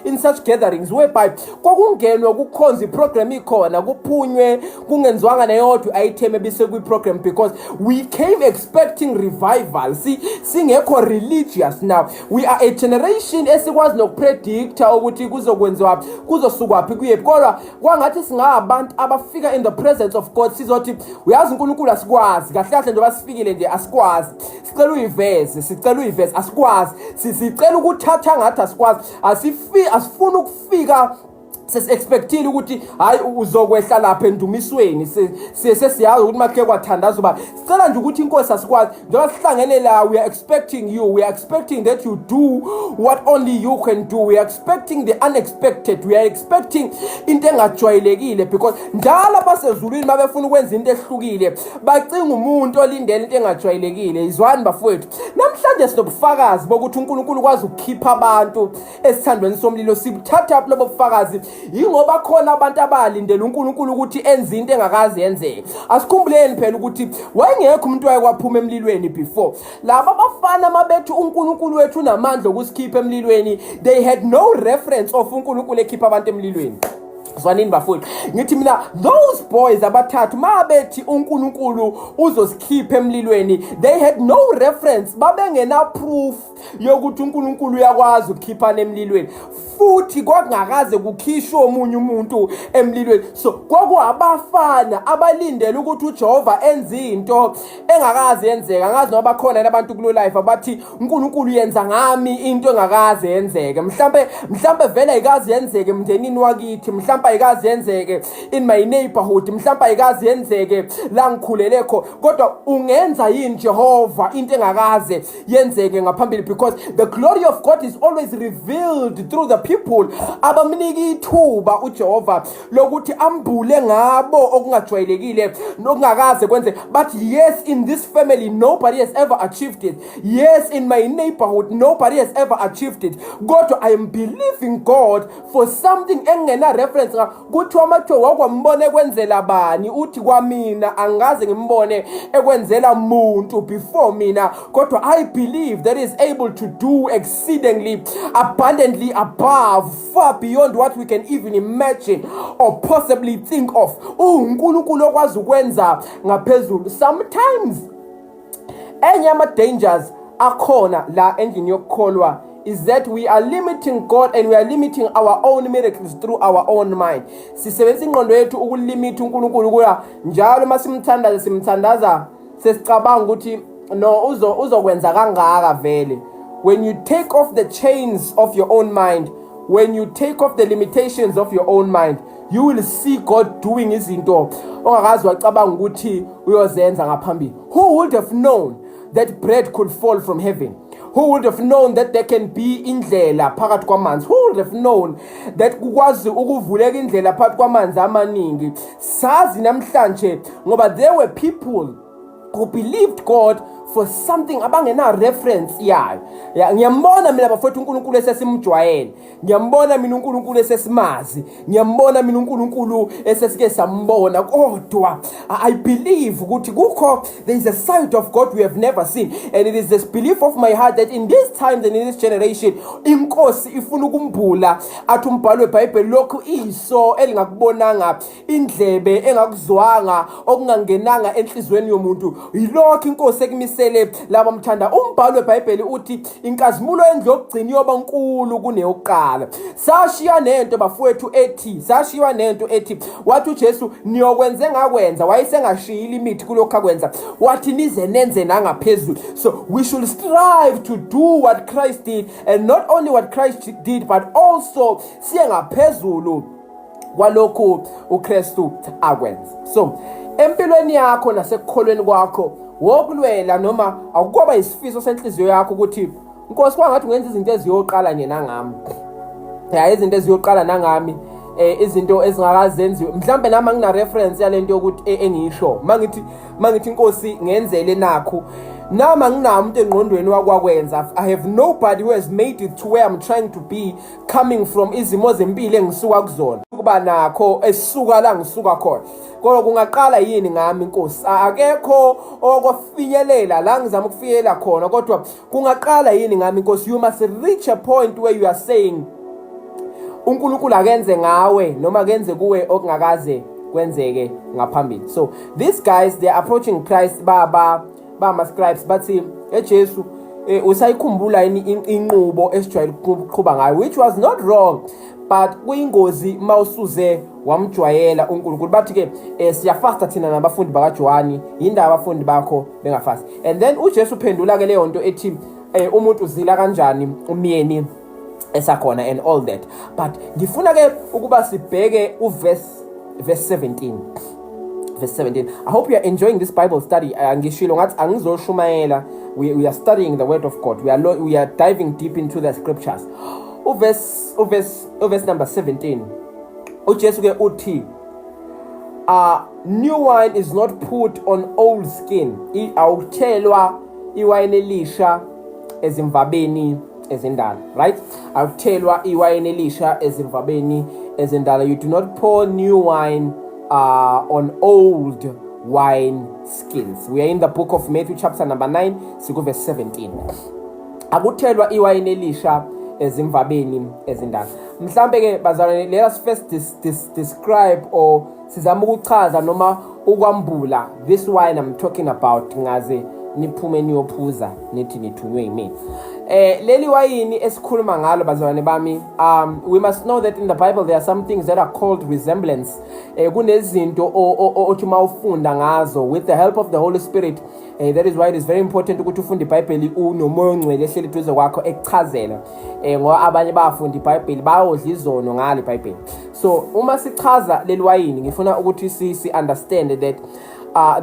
in such gatherings whereby kwakungenwa kukhonza iprogram ikhona, kuphunywe kungenziwanga neyodwa item ebise kwi-program, because we came expecting revival. Si singekho religious. Now we are a generation esikwazi nokupredicta ukuthi kuzokwenziwa, kuzosukwaphi, kuyephi, kodwa kwangathi singabantu abafika in the presence of God sizothi, "Uyazi uNkulunkulu, asikwazi kahle kahle njengoba sifikile nje, asikwazi, sicela uyiveze, sicela uyiveze, asikwazi." Sicela ukuthatha ngathi asikwazi, asifuni ukufika sesi-expectile ukuthi hayi, uzokwehla lapha endumisweni, sesiyazi ukuthi makhe kwathandaza uba. Sicela nje ukuthi, inkosi, asikwazi, njengoba sihlangene la, we are expecting you, we are expecting that you do what only you can do. We are expecting the unexpected, we are expecting into engajwayelekile, because njalo abasezulwini babefuna ukwenza into ehlukile, bacinga umuntu olindele into engajwayelekile. Izwani, bafowethu, namhlanje sinobufakazi bokuthi uNkulunkulu ukwazi ukukhipha abantu esithandweni somlilo. Sibuthatha lobo bufakazi yingoba khona abantu abalindele uNkulunkulu ukuthi enze into engakaze yenzeke. Asikhumbuleni phela ukuthi wayengekho umuntu wayekwaphuma emlilweni before. Laba bafana mabethu, "UNkulunkulu wethu unamandla okusikhipha emlilweni," they had no reference of uNkulunkulu ekhipha abantu emlilweni. Zwanini bafowethu, ngithi mina those boys abathathu mabethi uNkulunkulu uzosikhipha emlilweni, they had no reference, babengena proof yokuthi uNkulunkulu uyakwazi ukukhiphana emlilweni, futhi kwakungakaze kukhishwe omunye umuntu emlilweni. So kwakuwabafana abalindele ukuthi uJehova enze into engakaze yenzeka. Angazi noma bakhona yini abantu kulo life abathi uNkulunkulu yenza ngami into engakaze yenzeke. Mhlambe vele ayikaze yenzeke emndenini wakithi, mhlambe ayikaze yenzeke in my neighborhood, mhlambe ayikaze yenzeke la ngikhulele kho, kodwa ungenza yini Jehova into engakaze yenzeke ngaphambili? Because the glory of God is always revealed through the people abamnika ithuba uJehova lokuthi ambule ngabo okungajwayelekile nokungakaze kwenze. But yes, in this family nobody has ever achieved it. Yes, in my neighborhood nobody has ever achieved it, kodwa I am believing God for something engena reference. Kuthiwa amathiwa wakwambona ekwenzela bani, uthi kwamina angikaze ngimbone ekwenzela muntu before mina, kodwa I believe that is able to do exceedingly abundantly above, far beyond what we can even imagine or possibly think of. UNkulunkulu okwazi ukwenza ngaphezulu. Sometimes enye ama-dangers akhona la endlini yokukholwa is that we are limiting God and we are limiting our own miracles through our own mind. Sisebenzisa ingqondo yethu ukulimit uNkulunkulu kuya njalo uma simthandaza, simthandaza sesicabanga ukuthi no, uzokwenza kangaka vele. When you take off the chains of your own mind, when you take off the limitations of your own mind, you will see God doing izinto ongakazi wacabanga ukuthi uyozenza ngaphambili. Who would have known that bread could fall from heaven? Who would have known that there can be indlela phakathi kwamanzi? Who would have known that kukwazi ukuvuleka indlela phakathi kwamanzi amaningi? Sazi namhlanje ngoba there were people who believed God for something abangena reference yayo. Ya, ngiyambona mina bafowethu uNkulunkulu esesimjwayele, ngiyambona mina uNkulunkulu esesimazi, ngiyambona mina uNkulunkulu esesike sambona, kodwa I believe ukuthi kukho, there is a side of God we have never seen, and it is this belief of my heart that in these times and in this generation inkosi ifuna ukumbula. Athi umbhalo weBhayibheli, lokhu iso elingakubonanga, indlebe engakuzwanga, okungangenanga enhlizweni yomuntu, yilokho inkosi ekumisele laba mthanda. Umbhalo weBhayibheli uthi inkazimulo yendlu yokugcina iyoba nkulu kuneyokuqala. Sashiya nento bafowethu ethi, sashiywa nento ethi wathi uJesu niyokwenza engakwenza, wayesengashiyi limit kulokhu akwenza, wathi nize nenze nangaphezulu. So we should strive to do what Christ did, and not only what Christ did, but also siye ngaphezulu kwalokhu uKristu akwenza. So empilweni yakho nasekukholweni kwakho wokulwela, noma akukoba isifiso senhliziyo yakho ukuthi Nkosi, kwangathi ungenza izinto eziyoqala nje nangami, ya, izinto eziyoqala nangami, izinto ezingakazenziwe mhlambe nami angina reference yalento yokuthi engisho mangithi inkosi ngenzele nakho, nami anginawo umuntu engqondweni wakwakwenza. I have nobody who has made it to where I'm trying to be, coming from izimo zempilo engisuka kuzona, kuba nakho esisuka la ngisuka khona, kodwa kungaqala yini ngami inkosi? Akekho okwafinyelela la ngizama ukufinyelela khona, kodwa kungaqala yini ngami inkosi? You must reach a point where you are saying uNkulunkulu akenze ngawe noma akenze kuwe okungakaze kwenzeke ngaphambili. So these guys, they are approaching Christ, baba bama scribes, bathi eJesu, usayikhumbula yini inqubo esijwayele ukuqhuba ngayo? Which was not wrong, but kuyingozi mawusuze wamjwayela uNkulunkulu. Bathi ke siyafasta thina nabafundi bakaJohani, yindaba abafundi bakho bengafasti? And then uJesu uphendula ke leyo nto ethi umuntu uzila kanjani umyeni esakhona and all that. But ngifuna ke ukuba sibheke uverse verse 17, verse 17. I hope you are enjoying this Bible study. Ngishilo ngathi angizoshumayela, we are studying the word of God, we are diving deep into the scriptures. Uverse number 17, uJesu ke uthi, "New wine is not put on old skin." Awukuthelwa iwayini elisha ezimvabeni ezindala, right? Awukuthelwa iwayini elisha ezimvabeni ezindala. You do not pour new wine on old wine skins. We are in the book of Matthew, chapter number 9, sikuvesi 17. Akuthelwa iwayini elisha Ezimvabeni ezindala. Mhlambe ke bazalwane, let us first describe or sizama ukuchaza noma ukwambula this wine I'm talking about, ngaze niphume niyophuza nithi nithunywe yimina. Leli wayini esikhuluma ngalo, bazalwane bami, we must know that in the Bible there are some things that are called resemblance. Kunezinto othi mawufunda ngazo with the help of the Holy Spirit. That is why it is very important ukuthi ufunde iBhayibheli unomoya ongcwele ehleli eduze kwakho ekuchazela, ngoba abanye bayafunda iBhayibheli, bayodla izono ngalo iBhayibheli. So uma sichaza leli wayini, ngifuna ukuthi si understand that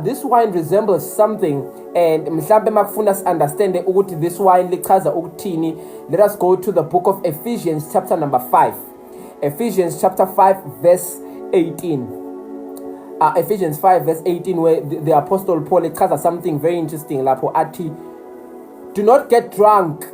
this wine resembles something, and mhlambe makufuna si understand ukuthi this wine lichaza ukuthini, let us go to the book of Ephesians chapter number 5. Ephesians chapter 5 verse 18. Ephesians 5 verse 18, where the apostle Paul echaza something very interesting lapho athi, "Do not get drunk."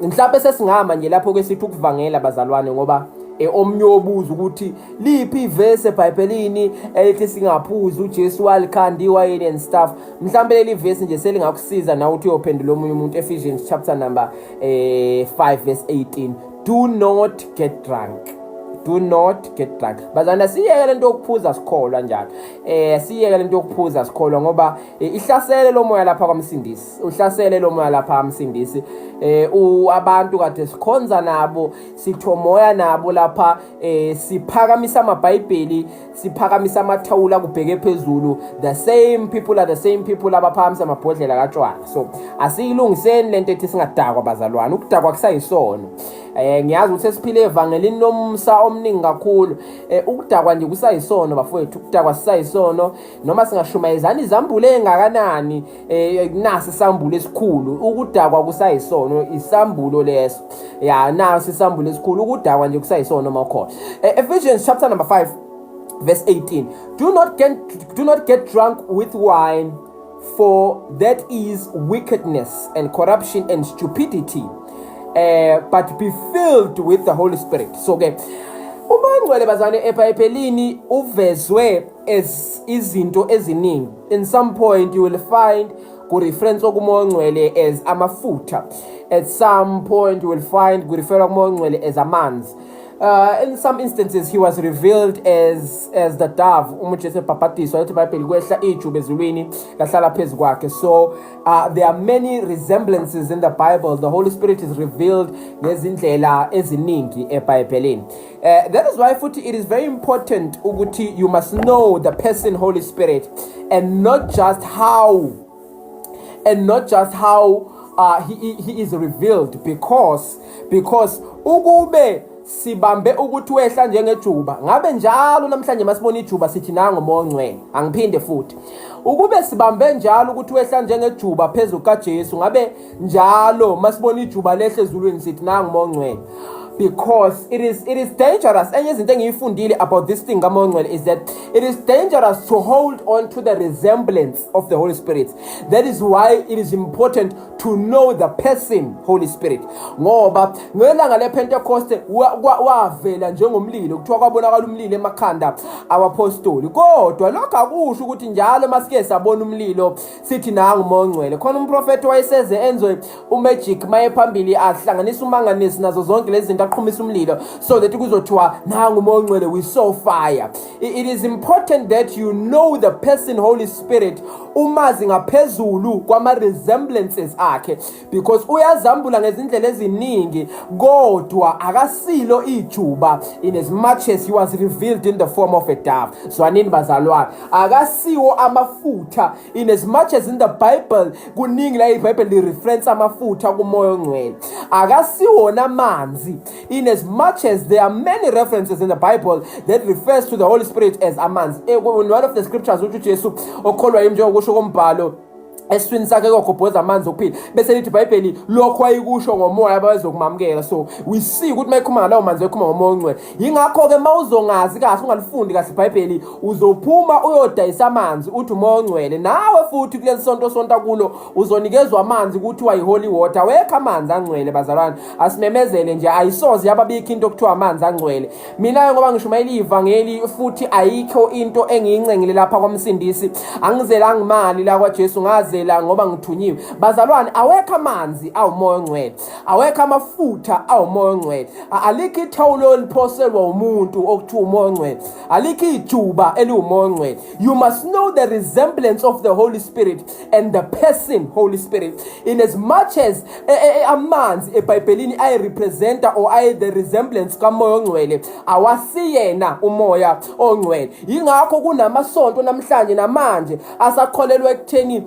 Mhlawumbe sesingama nje lapho ke sithi ukuvangela, bazalwane, ngoba omnye obuza ukuthi liphi ivesi eBhayibhelini elithi singaphuzi, uJesu walikhanda iwayini and stuff. Mhlawumbe leli vesi nje selingakusiza nawe ukuthi uyophendula omunye umuntu. Ephesians chapter number 5 verse 18: "Do not get drunk." Do not get drunk, bazalwane. Siyeke lento yokuphuza sikholwa njalo. Siyeke lento yokuphuza sikholwa, ngoba ihlasele lo moya lapha kwaMsindisi, uhlasele lo moya lapha kwaMsindisi. Abantu kade sikhonza nabo, sithomoya nabo lapha, siphakamisa amaBhayibheli, siphakamisa amathawula kubheke phezulu, the same people are the same people abaphakamisa amabhodlela katshwala. So asiyilungiseni lento ethi singadakwa, bazalwane. Ukudakwa kusayisono. Ngiyazi ukuthi sesiphile evangelini lomsa omningi kakhulu. Ukudakwa nje kusayisono, bafowethu. Ukudakwa sisayisono noma singashumayezana izambulo engakanani. Nasi isambulo esikhulu: ukudakwa kusayisono. Isambulo leso ya, nasi isambulo esikhulu: ukudakwa nje kusayisono mawukhona. Ephesians chapter number 5 verse 18: Do not get drunk with wine, for that is wickedness and corruption and stupidity, but be filled with the Holy Spirit." So ke uMoya oNgcwele, bazalwane, eBhayibhelini uvezwe as izinto eziningi. In some point you will find ku-reference kuMoya oNgcwele as amafutha. At some point you will find ku-refer kuMoya oNgcwele as amanzi. In some instances he was revealed as the dove. Uma uJesu ebhabhadiswa, lithi iBhayibheli kwehla ijuba ezulwini lahlala phezu kwakhe. So there are many resemblances in the Bible. The Holy Spirit is revealed ngezindlela eziningi eBhayibhelini. That is why futhi it is very important ukuthi you must know the person Holy Spirit and not just how he is revealed, because ukube sibambe ukuthi wehla njengejuba, ngabe njalo namhlanje masibona ijuba sithi nango Moya oNgcwele. Angiphinde futhi: ukube sibambe njalo ukuthi wehla njengejuba phezulu kaJesu, ngabe njalo masibona ijuba lehle ezulwini sithi nango Moya oNgcwele, because it is dangerous. Enye izinto engiyifundile about this thing kaMoya oNgcwele is that it is dangerous to hold on to the resemblance of the Holy Spirit. That is why it is important to know the person Holy Spirit, ngoba ngelanga lePentecost wavela njengomlilo. Kuthiwa kwabonakala umlilo emakhanda awapostoli, kodwa lokho akusho ukuthi njalo masike sabona umlilo sithi nangu Moya oNgcwele. Khona umprofeti wayeseze enze umagic, maye phambili ahlanganisa umanganisi nazo zonke lezi zinto, aqhumisa umlilo so that kuzothiwa nangu Moya oNgcwele, we saw fire. It is important that you know the person Holy Spirit, umazi ngaphezulu kwama-resemblances akhe, because uyazambula ngezindlela eziningi, kodwa akasilo ijuba in as much as he was revealed in the form of a dove. Zwanini, bazalwane, akasiwo amafutha in as much as in the Bible kuningi la iBhayibheli li-reference amafutha kuMoya oNgcwele. Akasiwona amanzi in as much as there are many references in the Bible that refers to the Holy Spirit as amanzi. In one of the scriptures uthi uJesu, "Okholwa yimi, njengokusho kombhalo, esiswini sakhe kogobhoza amanzi okuphila." Bese lithi iBhayibheli lokho ayikusho ngomoya abazokumamukela. So we see ukuthi mayikhuluma ngalawo manzi, ekhuluma ngoMoya oNgcwele. Yingakho-ke uma uzongazi kahle, ungalifundi kahle iBhayibheli, uzophuma uyodayisa amanzi uthi uMoya oNgcwele. Nawe futhi kuleli sonto sonta kulo uzonikezwa amanzi kuthiwa yi-holy water. Wekho amanzi angcwele, bazalwane. Asimemezele nje, ayisoze yababikho into okuthiwa amanzi angcwele. Mina-ke ngoba ngishumayela ivangeli futhi ayikho into engiyincengile lapha kwaMsindisi. Angizelanga imali la kwaJesu, ngaze Ngizenzela ngoba ngithunyiwe. Bazalwane, awekho amanzi awumoya ongcwele, awekho amafutha awumoya ongcwele, alikho ithawulo oliphoselwa umuntu okuthiwa umoya ongcwele, alikho ijuba eliwumoya ongcwele. You must know the resemblance of the Holy Spirit and the person Holy Spirit. In as much as amanzi eBhayibhelini ayirepresenta or ayi the resemblance kamoya ongcwele, awasiyena umoya ongcwele. Yingakho kunamasonto namhlanje namanje asakholelwa ekutheni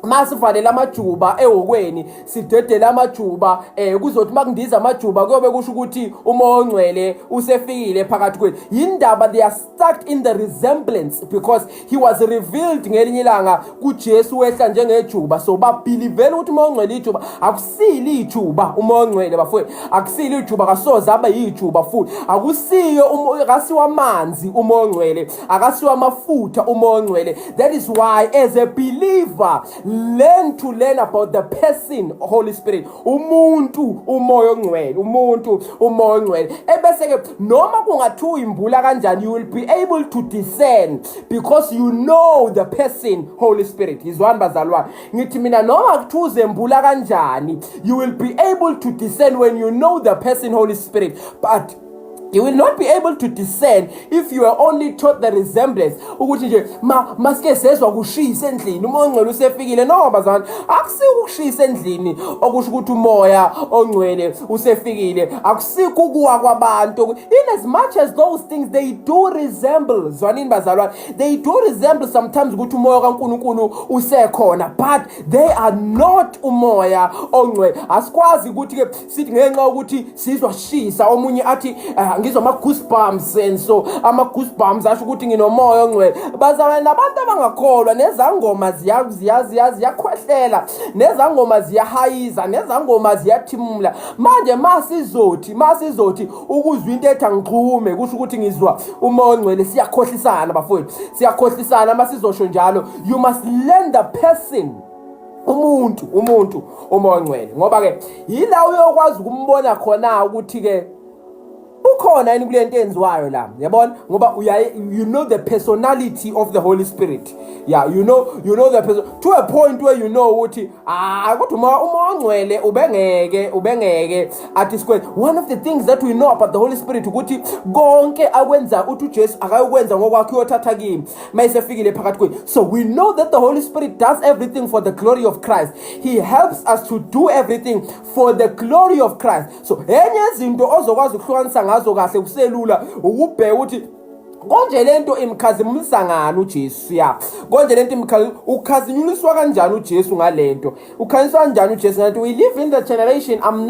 masivalela amajuba ehokweni, sidedele amajuba, kuzothi makundiza amajuba kuyobe kusho ukuthi umoya ongcwele usefikile phakathi kwethu. Yindaba they are stuck in the resemblance because he was revealed ngelinye ilanga kuJesu wehla njengejuba, so babelievela ukuthi umoya ongcwele ijuba. Akusili ijuba umoya ongcwele, bafowethu, akusili ijuba, kasoze abe yijuba futhi. Akusiyo, akasiwa amanzi umoya ongcwele, akasiwa amafutha umoya ongcwele. That is why as a believer, learn to learn about the person Holy Spirit, umuntu umoya ongcwele, umuntu umoya ongcwele. Ebese ke noma kungathiwa imbula kanjani, you will be able to discern because you know the person Holy Spirit. Yizwani bazalwane, ngithi mina noma kuthiwa uzembula kanjani, you will be able to discern when you know the person Holy Spirit, but you will not be able to discern if you are only taught the resemblance, ukuthi nje ma masike sezwa kushisa endlini, umoya ongcwele usefikile. No bazalwane, akusiko ukushisa endlini okusho ukuthi umoya ongcwele usefikile, akusikho ukuwa kwabantu. In as much as those things, they do resemble, zwanini bazalwane, they do resemble sometimes ukuthi umoya kaNkulunkulu usekhona, but they are not umoya ongcwele. Asikwazi ukuthi ke sithi ngenxa yokuthi sizwa shisa, omunye athi, "Ngizwa ama-goosebumps," and so ama-goosebumps asho ukuthi nginomoya ongcwele. Bazalwane, nabantu abangakholwa, nezangoma ziyakhwehlela, nezangoma ziyahayiza, nezangoma ziyathimula. Manje masizothi ukuzwa into ethi angixhume kusho ukuthi ngizwa umoya ongcwele, siyakhohlisana bafowethu, siyakhohlisana masizosho njalo. You must learn the person, umuntu umoya ongcwele, ngoba ke yila uyokwazi ukumbona khona ukuthi ke ukhona yini kule nto enziwayo la, yabona, ngoba uyaye you know the personality of the Holy Spirit. Yeah, you know the person to a point where you know ukuthi ah, kodwa uma ongcwele ubengeke athi square. One of the things that we know about the Holy Spirit ukuthi konke akwenza, uthi uJesu akayokwenza ngokwakhe, uyothatha kimi mayisefikile phakathi kwethu. So we know that the Holy Spirit does everything for the glory of Christ. He helps us to do everything for the glory of Christ. So enye izinto ozokwazi ukuhlukanisa ngazo kahle kuselula ukubheka ukuthi konje lento imkhazimulisa ngani uJesu, ya, konje lento ukhazinyuliswa kanjani uJesu ngalento, ukhanyiswa kanjani uJesu ngalento. We live in the generation, I'm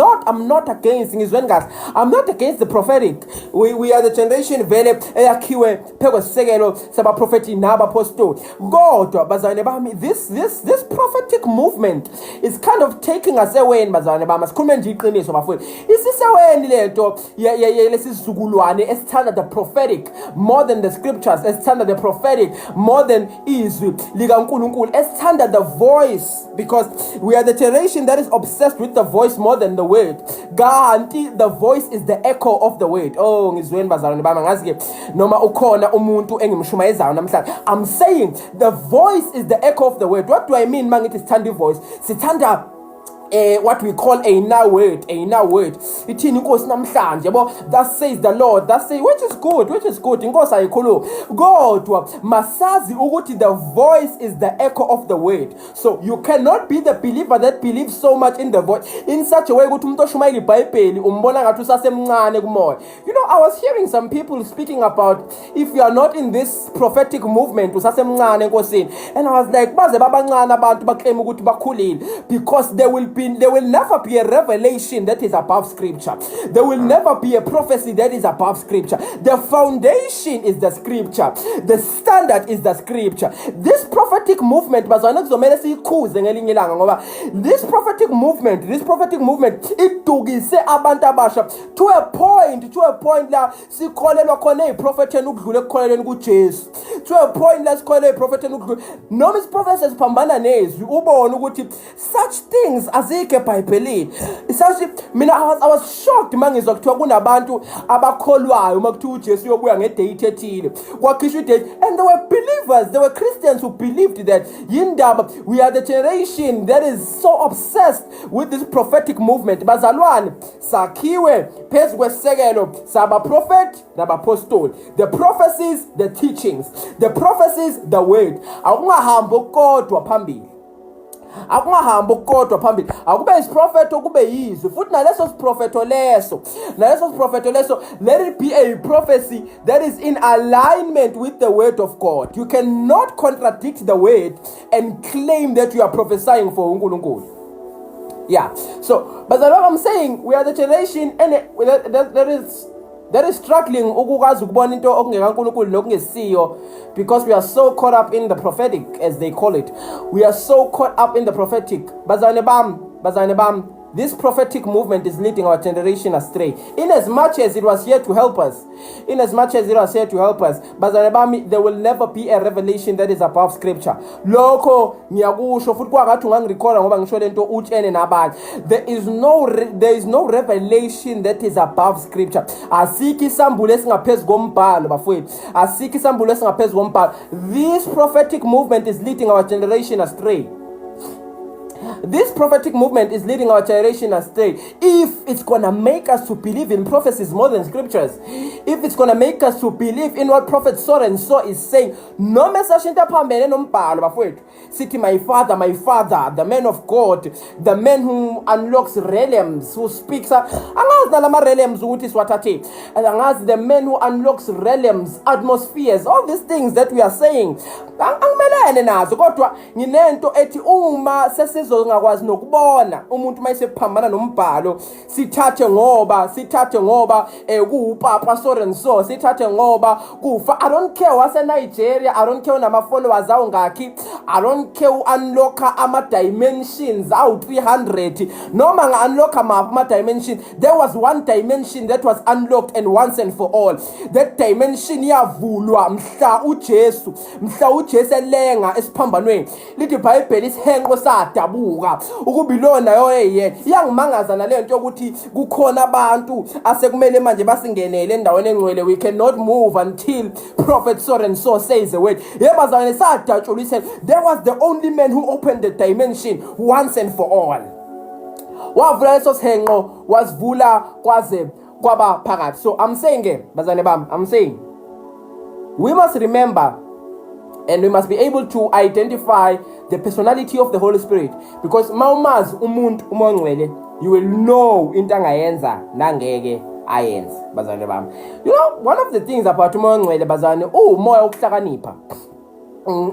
not against, ngizweni kahle, I'm not against the prophetic. We are the generation vele eyakhiwe phekwesisekelo sabaprofeti nabapostoli. Kodwa bazalwane bami, this prophetic movement is kind of taking us away. Bazalwane bami, asikhulume nje iqiniso bafowethu, isiseweni lento lesizukulwane esithanda the prophetic more than the scriptures, esithanda the prophetic more than izwi likaNkulunkulu, esithanda the voice, because we are the generation that is obsessed with the voice more than the word, kanti the voice is the echo of the word. Oh, ngizweni bazalwane bami, ngazi ke noma ukhona umuntu engimshumayezayo namhlanje. I'm saying the voice is the echo of the word. What do I mean mangithi sithanda ivoice? Sithanda what we call a now word, a now word. Ithini inkosi namhlanje, yabo? Thus says the Lord, thus say, which is good, which is good. Inkosi ayikhuluma, kodwa masazi ukuthi the voice is the echo of the word. So you cannot be the believer that believes so much in the voice in such a way ukuthi umuntu oshumayela iBhayibheli umbona ngathi usasemncane kumoya. I was hearing some people speaking about if you are not in this prophetic movement, usasemncane enkosini, and I was like, baze babancane abantu baclaim ukuthi bakhulile, because there will never be a revelation that is above scripture. There will never be a prophecy that is above scripture. The foundation is the scripture, the standard is the scripture. This prophetic movement, bazalwane, kuzomele siyikhuze ngelinye ilanga, ngoba this prophetic movement idukise abantu abasha to a point la sikholelwa khona eziprofetheni ukudlula ekukholelweni kuJesu, to a point la sikholelwa eziprofetheni ukudlula noma isiprofethi siphambana nezwi, ubone ukuthi such things azikho. Azikho eBhayibhelini. Isashi mina I was shocked mangizwa kuthiwa kunabantu abakholwayo uma kuthiwa uJesu uyobuya ngedate ethile. Kwakhishwa idate and there were believers, there were Christians who believed that. Yindaba we are the generation that is so obsessed with this prophetic movement. Bazalwane, sakhiwe phezu kwesisekelo sabaprofeti nabapostoli. The prophecies, the teachings, the prophecies, the word. Akungahambi okukodwa phambili, akungahambi okukodwa phambili. Akube isiprofetho, kube yizwi futhi. Naleso siprofetho leso, let it be a prophecy that is in alignment with the word of God. You cannot contradict the word and claim that you are prophesying for uNkulunkulu. Yeah, so bazalwane, I'm saying we are the generation and that is struggling ukukwazi ukubona into okungekaNkulunkulu nokungesiyo, because we are so caught up in the prophetic, as they call it. We are so caught up in the prophetic. Bazalwane bam, bazalwane bam, this prophetic movement is leading our generation astray. In as much as it was here to help us, in as much as it was here to help us, bazalwane bami, there will never be a revelation that is above scripture. Lokho ngiyakusho futhi, kwangathi ungangirekhoda ngoba ngisho lento, utshene nabanye. There is no revelation that is above scripture. Asikho isambulo esingaphezu kombhalo, bafowethu. Asikho isambulo esingaphezu kombhalo. This prophetic movement is leading our generation astray. This prophetic movement is leading our generation astray. If it's gonna make us to believe in prophecies more than scriptures, if it's gonna make us to believe in what prophet so and so is saying, noma esasho into ephambene nombhalo, bafowethu, sithi my father, my father, the man of God, the man who unlocks realms, who speaks, angazi nalama realms ukuthi siwathathe, angazi, the man who unlocks realms, atmospheres, all these things that we are saying, angimelene nazo, kodwa nginento ethi uma sesizongakwazi nokubona umuntu mayesephambana nombhalo, sithathe ngoba kuwupapa so and so, sithathe ngoba kufa. I don't care wase Nigeria, I don't care unama followers awungakhi, I don't care unlocka ama dimensions awu 300 noma nga unlocka maphi ama dimension. There was one dimension that was unlocked, and once and for all. That dimension yavulwa mhla uJesu elenga esiphambanweni. Lithi iBhayibheli isihenqo sadabuka ukuba ilona yoyena. Iyangimangaza nalento yokuthi kukhona abantu asekumele manje basingenele endaweni engcwele. We cannot move until prophet so and so says the word. Yebo bazalwane, sadatshulwa isihenqo. There was the only man who opened the dimension once and for all. Wavula leso sihenqo, wasivula kwaze kwaba phakathi. So I'm saying ke, bazalwane bami, I'm saying we must remember and we must be able to identify the personality of the Holy Spirit, because mawumazi umuntu uMoya oNgcwele, you will know into angayenza nangeke ayenze, bazalwane bami. One of the things about uMoya oNgcwele, bazalwane, uwumoya wokuhlakanipha.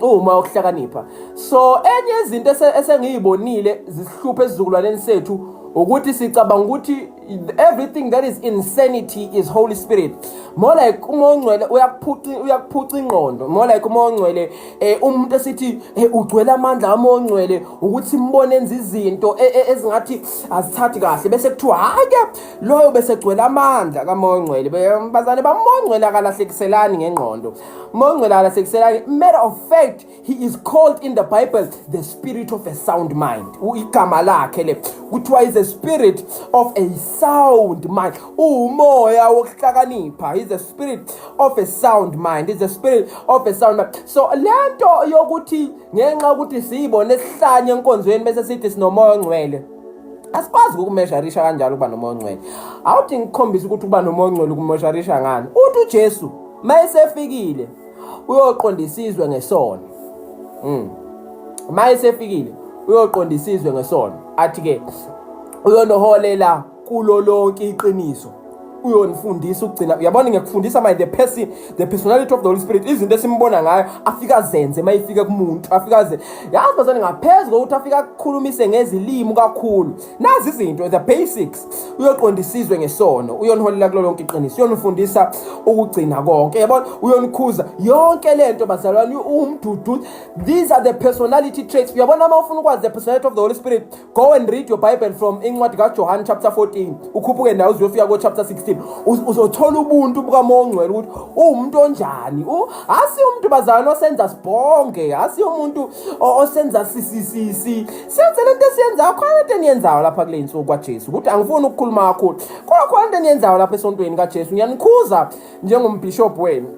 Uwumoya wokuhlakanipha. So enye izinto esengiyibonile zisihlupha esizukulwaneni sethu ukuthi sicabanga ukuthi everything that is insanity is Holy Spirit. More like uMoya oNgcwele uyakuphuca ingqondo. More like uMoya oNgcwele, umuntu esithi ugcwele amandla aMoya oNgcwele, ukuthi imbone enza izinto ezingathi azithathi kahle, bese kuthiwa hayi ke, loyo bese gcwele amandla kaMoya oNgcwele. Bazalwane baMoya oNgcwele akalahlekiselani ngengqondo. Moya oNgcwele akalahlekiselani. Matter of fact, he is called in the Bible the spirit of a sound mind. Igama lakhe le kuthiwa is a spirit of a sound mind, umoya wokuhlakanipha. Is a spirit of a sound mind, is a spirit of a sound mind. So lento yokuthi ngenxa yokuthi siyibone sihlanye enkonzweni bese sithi sinoMoya oNgcwele, asikwazi ukumeasurisha kanjalo ukuba noMoya oNgcwele. Awuthi ngikukhombise ukuthi ukuba noMoya oNgcwele ukumeasurisha ngani. Uthi uJesu mayesefikile uyoqondisa izwe ngesono. Mayesefikile uyoqondisa izwe ngesono, athi ke uyonoholela kulo lonke iqiniso, uyonifundisa ukugcina. Uyabona, ngiyakufundisa manje the personality of the Holy Spirit, izinto esimbona ngayo afika azenze mayifika kumuntu, afika aze yazi bazane, ngaphezu kokuthi afika akukhulumise ngezilimi kakhulu. Nazi izinto, the basics: uyoqondisa izwe ngesono, uyoniholela kulo lonke iqiniso, uyonifundisa ukugcina konke, yabona, uyonikhuza yonke lento, bazalwane, umdudu. These are the personality traits. Uyabona, uma ufuna ukwazi the personality of the Holy Spirit, go and read your Bible from incwadi kaJohn chapter 14, ukhuphuke nawe uzofika ko chapter 16. system. Uzothola ubuntu bukaMoya oNgcwele ukuthi uwumuntu onjani. Asiyo umuntu bazalwane osenza sibhonge, asiyo umuntu osenza si senze lento esiyenzayo. Khona lento eniyenzayo lapha kule nsuku kwaJesu, ukuthi angifuni ukukhuluma kakhulu, kodwa khona into eniyenzayo lapha esontweni kaJesu. Ngiyanikhuza njengombishop wenu,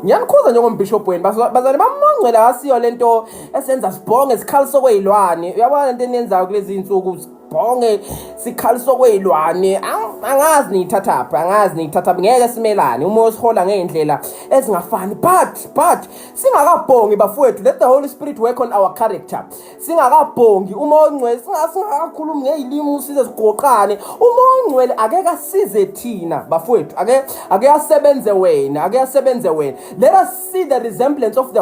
ngiyanikhuza njengombishop wenu bazalwane bamongcwele. Asiyo lento esenza sibhonge sikhaliso kweyilwane. Uyabona lento eniyenzayo kulezi insuku, sibhonge sikhaliso kweyilwane, angazi niyithathaphi, angazi niyithathaphi. Ngeke simelane, umoya osihola ngey'ndlela ezingafani, but singakabhongi bafowethu, let the Holy Spirit work on our character. Singakabhongi, uMoya oNgcwele, singakakhulumi ngey'limi size sigoqane, uMoya oNgcwele ake kasize thina bafowethu, ake asebenze wena, ake asebenze wena. Let us see the resemblance of the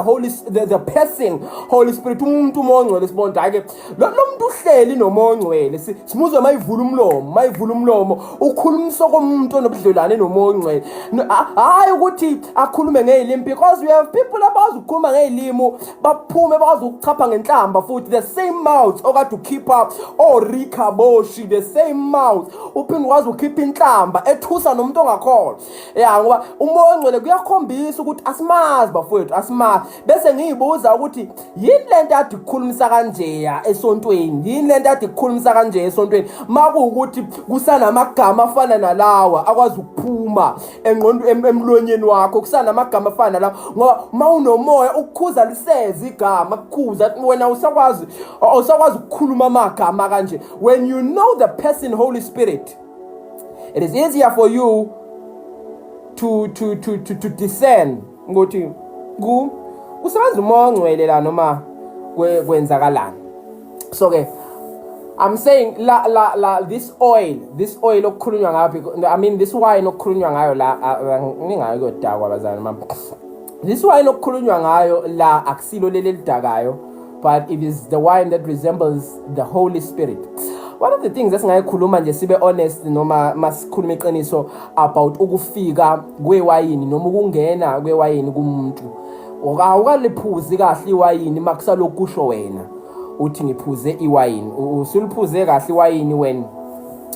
person Holy Spirit, umuntu uMoya oNgcwele. Sibona hhayi-ke lo muntu uhleli noMoya oNgcwele, simuzwe mayivula umlomo, mayivula umlomo ukhulumisa komuntu onobudlelwane noMoya oNgcwele. Hhayi ukuthi akhulume ngey'limi, because we have people abazi ukukhuluma ngey'limi, baphume bakwazi ukuchapha ngenhlamba futhi. The same mouth okade ukhipha orikaboshi, the same mouth uphinde ukwazi ukukhipha inhlamba ethusa nomuntu ongakholwa. Ya, ngoba uMoya oNgcwele kuyakhombisa ukuthi asimazi bafowethu, asimazi. Bese ngiyibuza ukuthi yini lento ade ukukhulumisa kanjeya esontweni, yini lento ade ukukhulumisa kanje esontweni, makuwukuthi kusanamagama afana nalawa akwazi ukuphuma engqondo emlonyeni wakho, kusanamagama afana nalawa? Ngoba mawunomoya ukukhuza liseze igama kukhuza wena, awusakwazi ukukhuluma amagama kanje. When you know the person Holy Spirit, it is easier for you to discern ukuthi ku kusebenza uMoya oNgcwele la noma kwenzakalani. So ke I'm saying la this oil okukhulunywa ngayo, I mean this wine okukhulunywa ngayo la, ningayo kuyodakwa bazalwane mama. This wine okukhulunywa ngayo la akusilo leli elidakayo, but it is the wine that resembles the Holy Spirit. One of the things esingayikhuluma nje, sibe honest noma masikhuluma iqiniso about ukufika kwewayini noma ukungena kwewayini kumuntu, awukaliphuzi kahle iwayini makusalokhu kusho wena uthi ngiphuze iwayini. Usuliphuze kahle iwayini wena,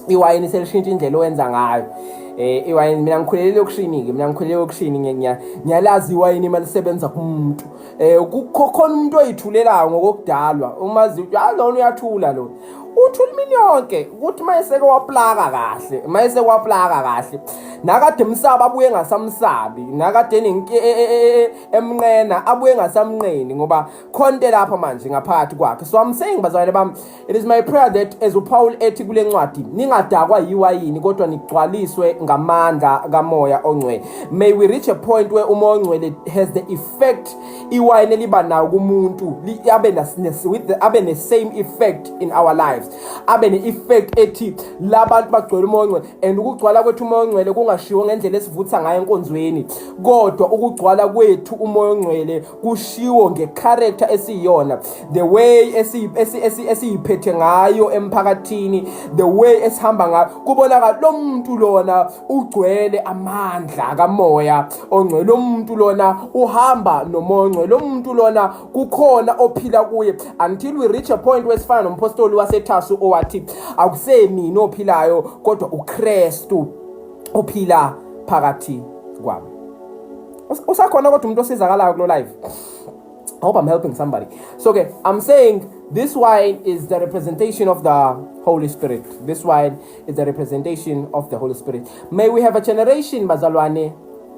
iwayini selishintsha indlela owenza ngayo. Iwayini, mina ngikhulele elokishini ke, mina ngikhulele elokishini, ngiyalazi iwayini malisebenza kumuntu. Kukhona umuntu oyithulelayo ngokokudalwa, umazi ukuthi hayi, lona uyathula, lo uthula imini yonke, ukuthi mayeseke waplaka kahle, mayeseke waplaka kahle, nakade emsaba abuye engasamsabi, nakade emnqena abuye engasamnqeni, ngoba khonte lapha manje ngaphakathi kwakhe. So I'm saying bazalwane bami, it is my prayer that as uPaul ethi kule ncwadi, ningadakwa yiwayini kodwa nigcwaliswe ngamandla kaMoya oNgcwele, may we reach a point where uMoya oNgcwele has the effect iwayini eliba nawo kumuntu, abe ne same effect in our lives, abe ne effect ethi labantu bagcwele uMoya oNgcwele. And ukugcwala kwethu uMoya oNgcwele kungashiwo ngendlela esivutha ngayo enkonzweni, kodwa ukugcwala kwethu uMoya oNgcwele kushiwo ngecharacter esiyiyona, the way esiyiphethe ngayo emphakathini, the way esihamba ngayo, kubonakala lo muntu lona ugcwele amandla kaMoya oNgcwele, lo muntu lona uhamba noMoya oNgcwele, lo muntu lona kukhona ophila kuye, until we reach a point wesifana nompostoli waseThasu owathi, akusemina ophilayo kodwa uKristu ophila phakathi kwami. Usakhona kodwa umuntu osizakalayo kulo live? I hope I'm helping somebody. So okay, I'm saying this wine is the representation of the Holy Spirit. This wine is the representation of the Holy Spirit. May we have a generation bazalwane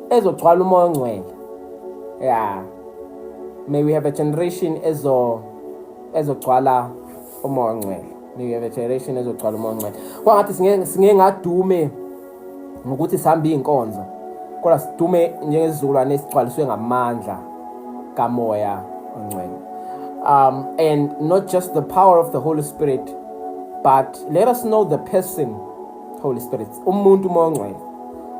ezogcwala uMoya oNgcwele. Yeah. May we have a generation ezogcwala uMoya oNgcwele. May we have a generation ezogcwala uMoya oNgcwele. Kwangathi singeke ngadume ngokuthi sihambe iy'nkonzo, kodwa sidume njengezizukulwane esigcwaliswe ngamandla kaMoya oNgcwele. And not just the power of the Holy Spirit, but let us know the person Holy Spirit, umuntu uMoya oNgcwele,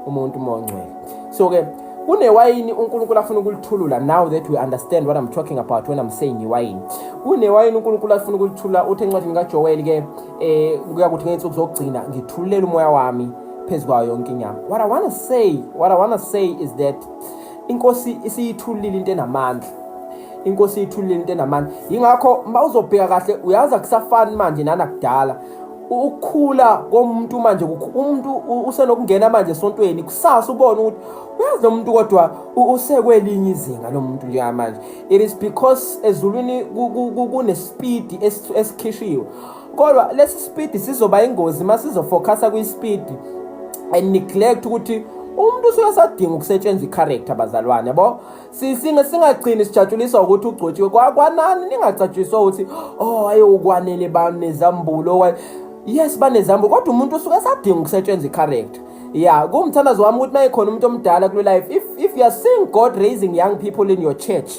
umuntu uMoya oNgcwele. So ke kunewayini uNkulunkulu afuna ukulithulula. Now that we understand what I'm talking about when I'm saying iwayini, kunewayini uNkulunkulu afuna ukulithulula. Uthi encwadini kaJoel ke, kuyakuthi ngey'nsuku zokugcina ngithululela umoya wami phezu kwayo yonke inyama. What I want to say is that inkosi isiyithulile into enamandla, inkosi iyithulile into enamandla. Yingakho uma uzobheka kahle, uyazi akusafani manje nanakudala. Ukukhula komuntu manje, umuntu usenokungena manje esontweni, kusasa ubone ukuthi uyazi lo muntu kodwa usekwelinye izinga lo muntu njengamanje. It is because ezulwini kunespeed esikhishiwe, kodwa lesi speed sizoba ingozi uma sizofocusa kwi-speed and neglect ukuthi umuntu usuke esadinga ukusetshenzwa i-character, bazalwane, yabo. Singagcini sijatshuliswa ukuthi ugcotshiwe. Kwanani ningacatshuliswa ukuthi, oh, ayokwanele banezambulo. Yes, banezambulo, kodwa umuntu usuke esadinga ukusetshenzwa i-character. Yeah, kuwumthandazo wami ukuthi mayikhona umuntu omdala kule life, if you are seeing God raising young people in your church,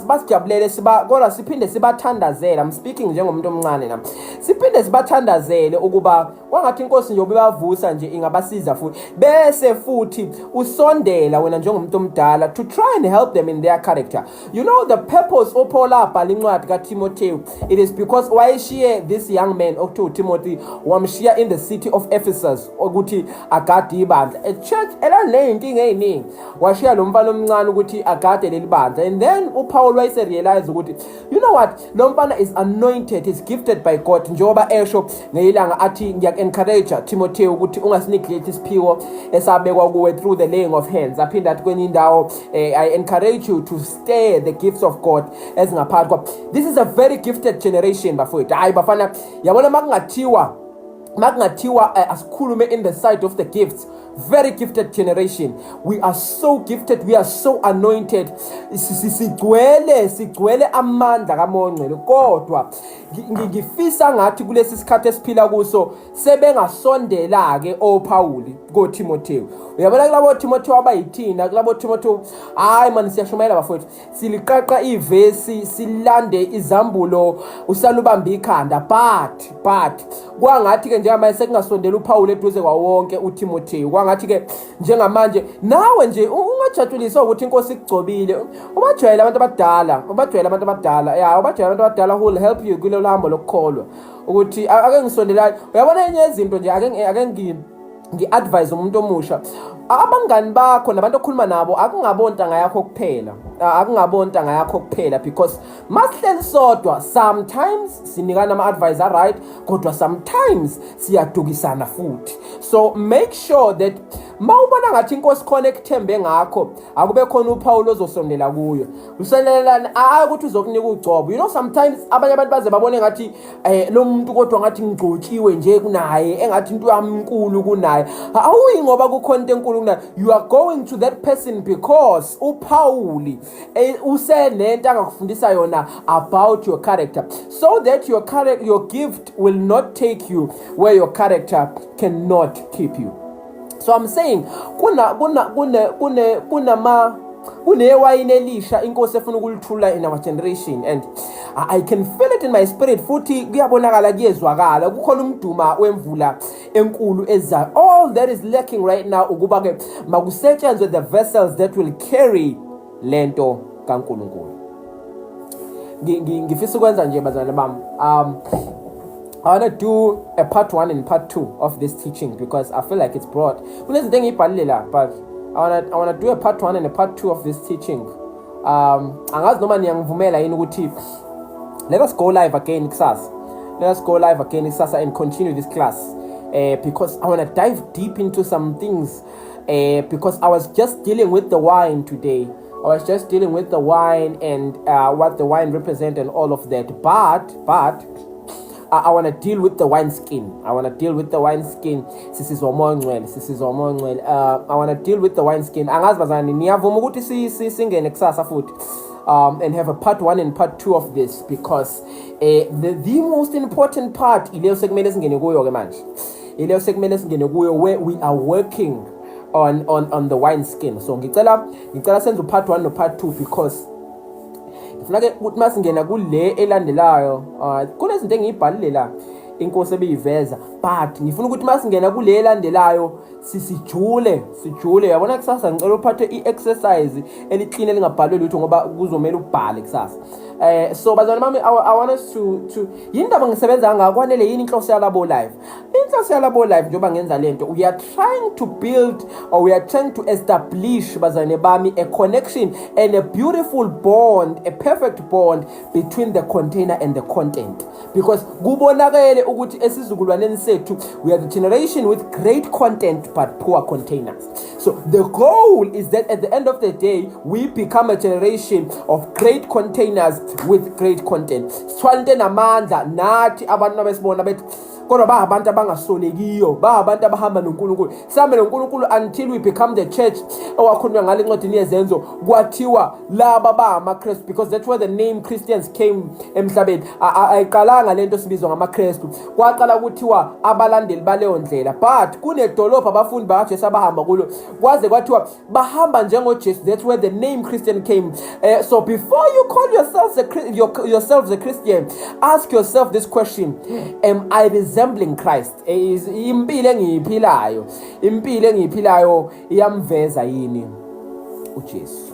basijabulele siba, kodwa siphinde sibathandazele. I'm speaking njengomuntu omncane nami. Siphinde sibathandazele ukuba kwangathi inkosi nje obebavusa nje ingabasiza futhi, bese futhi usondela wena njengomuntu omdala to try and help them in their character. You know the purpose uPaul abhala incwadi kaTimotheo, it is because wayeshiye this young man okuthiwa uTimothy, wamshiya in the city of Ephesus ukuthi agade ibandla, a church elaney'nkinga ey'ningi. Washiya lo mfana omncane ukuthi agade leli bandla, and then uPaul wayese-realize ukuthi, you know what, lo mfana is anointed, is gifted by God, njengoba esho ngeyilanga athi, "Ngiyaku-encourage, Timotheo, ukuthi ungasineglect isiphiwo esabekwa kuwe through the laying of hands." Aphinde athi kwenye indawo, "I encourage you to stir the gifts of God ezingaphakathi kwabo." This is a very gifted generation, bafowethu. Hayi bafana, yabona, makungathiwa asikhulume in the side of the gifts, very gifted generation. We are so gifted, we are so anointed. Sigcwele amandla kaMoya oNgcwele, kodwa ngifisa ngathi kulesi sikhathi esiphila kuso sebengasondela ke oPauli koTimotheo. Uyabona, kulabo Timotheo abayithina, kulabo Timotheo, hayi man, siyashumayela bafowethu, siliqaqa ivesi, silande izambulo, usalubamba ikhanda, but kwangathi ke njengamanje sekungasondela uPaul eduze kwawonke uTimotheo. Kwangathi ke njengamanje nawe nje ungajatshuliswa ukuthi inkosi ikugcobile. Ubajwayele abantu abadala, ubajwayele abantu abadala, ya, ubajwayele abantu abadala who will help you kulelo hambo lokukholwa, ukuthi ake ngisondelayo. Uyabona, enye yezinto nje, ake ngi-advise umuntu omusha, abangani bakho nabantu okhuluma nabo akungabontanga yakho kuphela, akungabontanga yakho kuphela, because masihleli sodwa sometimes sinikana ama-advice right, kodwa sometimes siyadukisana futhi. So make sure that ma ubona ngathi inkosi khona ekuthembe ngakho, akube khona uPaul ozosondela kuyo. Usondelelana, hayi ukuthi uzokunika ugcobo. Sometimes abanye abantu baze babone ngathi lo muntu kodwa ngathi ngigcotshiwe nje kunaye, engathi into yami inkulu kunaye. Awuyi ngoba kukhona into enkulu kunaye. You are going to that person because uPaul usenento angakufundisa yona about your character, so that your gift will not take you where your character cannot keep you. So I'm saying kuna kuna kune kune kunama kunewayini elisha inkosi efuna ukulithula in our generation, and I can feel it in my spirit, futhi kuyabonakala, kuyezwakala, kukhona umduma wemvula enkulu ezayo. All that is lacking right now ukuba ke makusetshenzwe the vessels that will carry lento kaNkulunkulu. Ngifisa ukwenza nje, bazalwane bami, I want to do a part 1 and part 2 of this teaching because I feel like it's broad. Kunezinto engiyibhalile la, but I want to do a part 1 and a part 2 of this teaching. Angazi noma niyangivumela yini ukuthi let us go live again kusasa. Let us go live again kusasa and continue this class. Because I want to dive deep into some things, because I was just dealing with the wine today. I was just dealing with the wine and what the wine represent and all of that. But I want to deal with the wine skin. I want to deal with the wine skin. Sisizwa uMoya oNgcwele, sisizwa uMoya oNgcwele. I want to deal with the wine skin. Angazi bazalwane, niyavuma ukuthi singene kusasa futhi and have a part 1 and part 2 of this, because the most important part ileyo sekumele singene kuyo ke manje. Ileyo sekumele singene kuyo where we are working on the wine skin. So ngicela senze part 1 no part 2, because ngifuna ke ukuthi masingena kule elandelayo, kunezinto engiyibhalile la inkosi ebiyiveza, but ngifuna ukuthi masingena kule elandelayo sisijule, sijule. Yabona, kusasa ngicela uphathe i-exercise eli-clean elingabhalwe lutho, ngoba kuzomela ubhale kusasa. So bazalwane bami, I want us to yini ndaba ngisebenza kangaka kwanele? Yini inhloso yalabo live? Inhloso yalabo live, njengoba ngenza lento, we are trying to build or we are trying to establish, bazalwane bami, a connection and a beautiful bond, a perfect bond between the container and the content, because kubonakele. ukuthi esizukulwaneni sethu we are the generation with great content but poor containers. So the goal is that at the end of the day we become a generation of great containers with great content. Sithwala into enamandla nathi abantu abesibona bethi kodwa ba abantu abangasolekiyo, ba abantu abahamba noNkulunkulu. Sihambe noNkulunkulu until we become the church owakhulunywa ngale ncwadini yeZenzo, kwathiwa laba ba amaKristu, because that's where the name Christians came emhlabeni. Ayiqalanga lento sibizwa ngamaKristu, kwaqala kuthiwa abalandeli baleyo ndlela. But kunedolobha abafundi bakaJesu abahamba kulo, kwaze kwathiwa bahamba njengoJesu. That's where the name Christian came. So before you call yourselves a Christian, ask yourself this question: am I resembling Christ? Impilo engiyiphilayo, impilo engiyiphilayo iyamveza yini uJesu?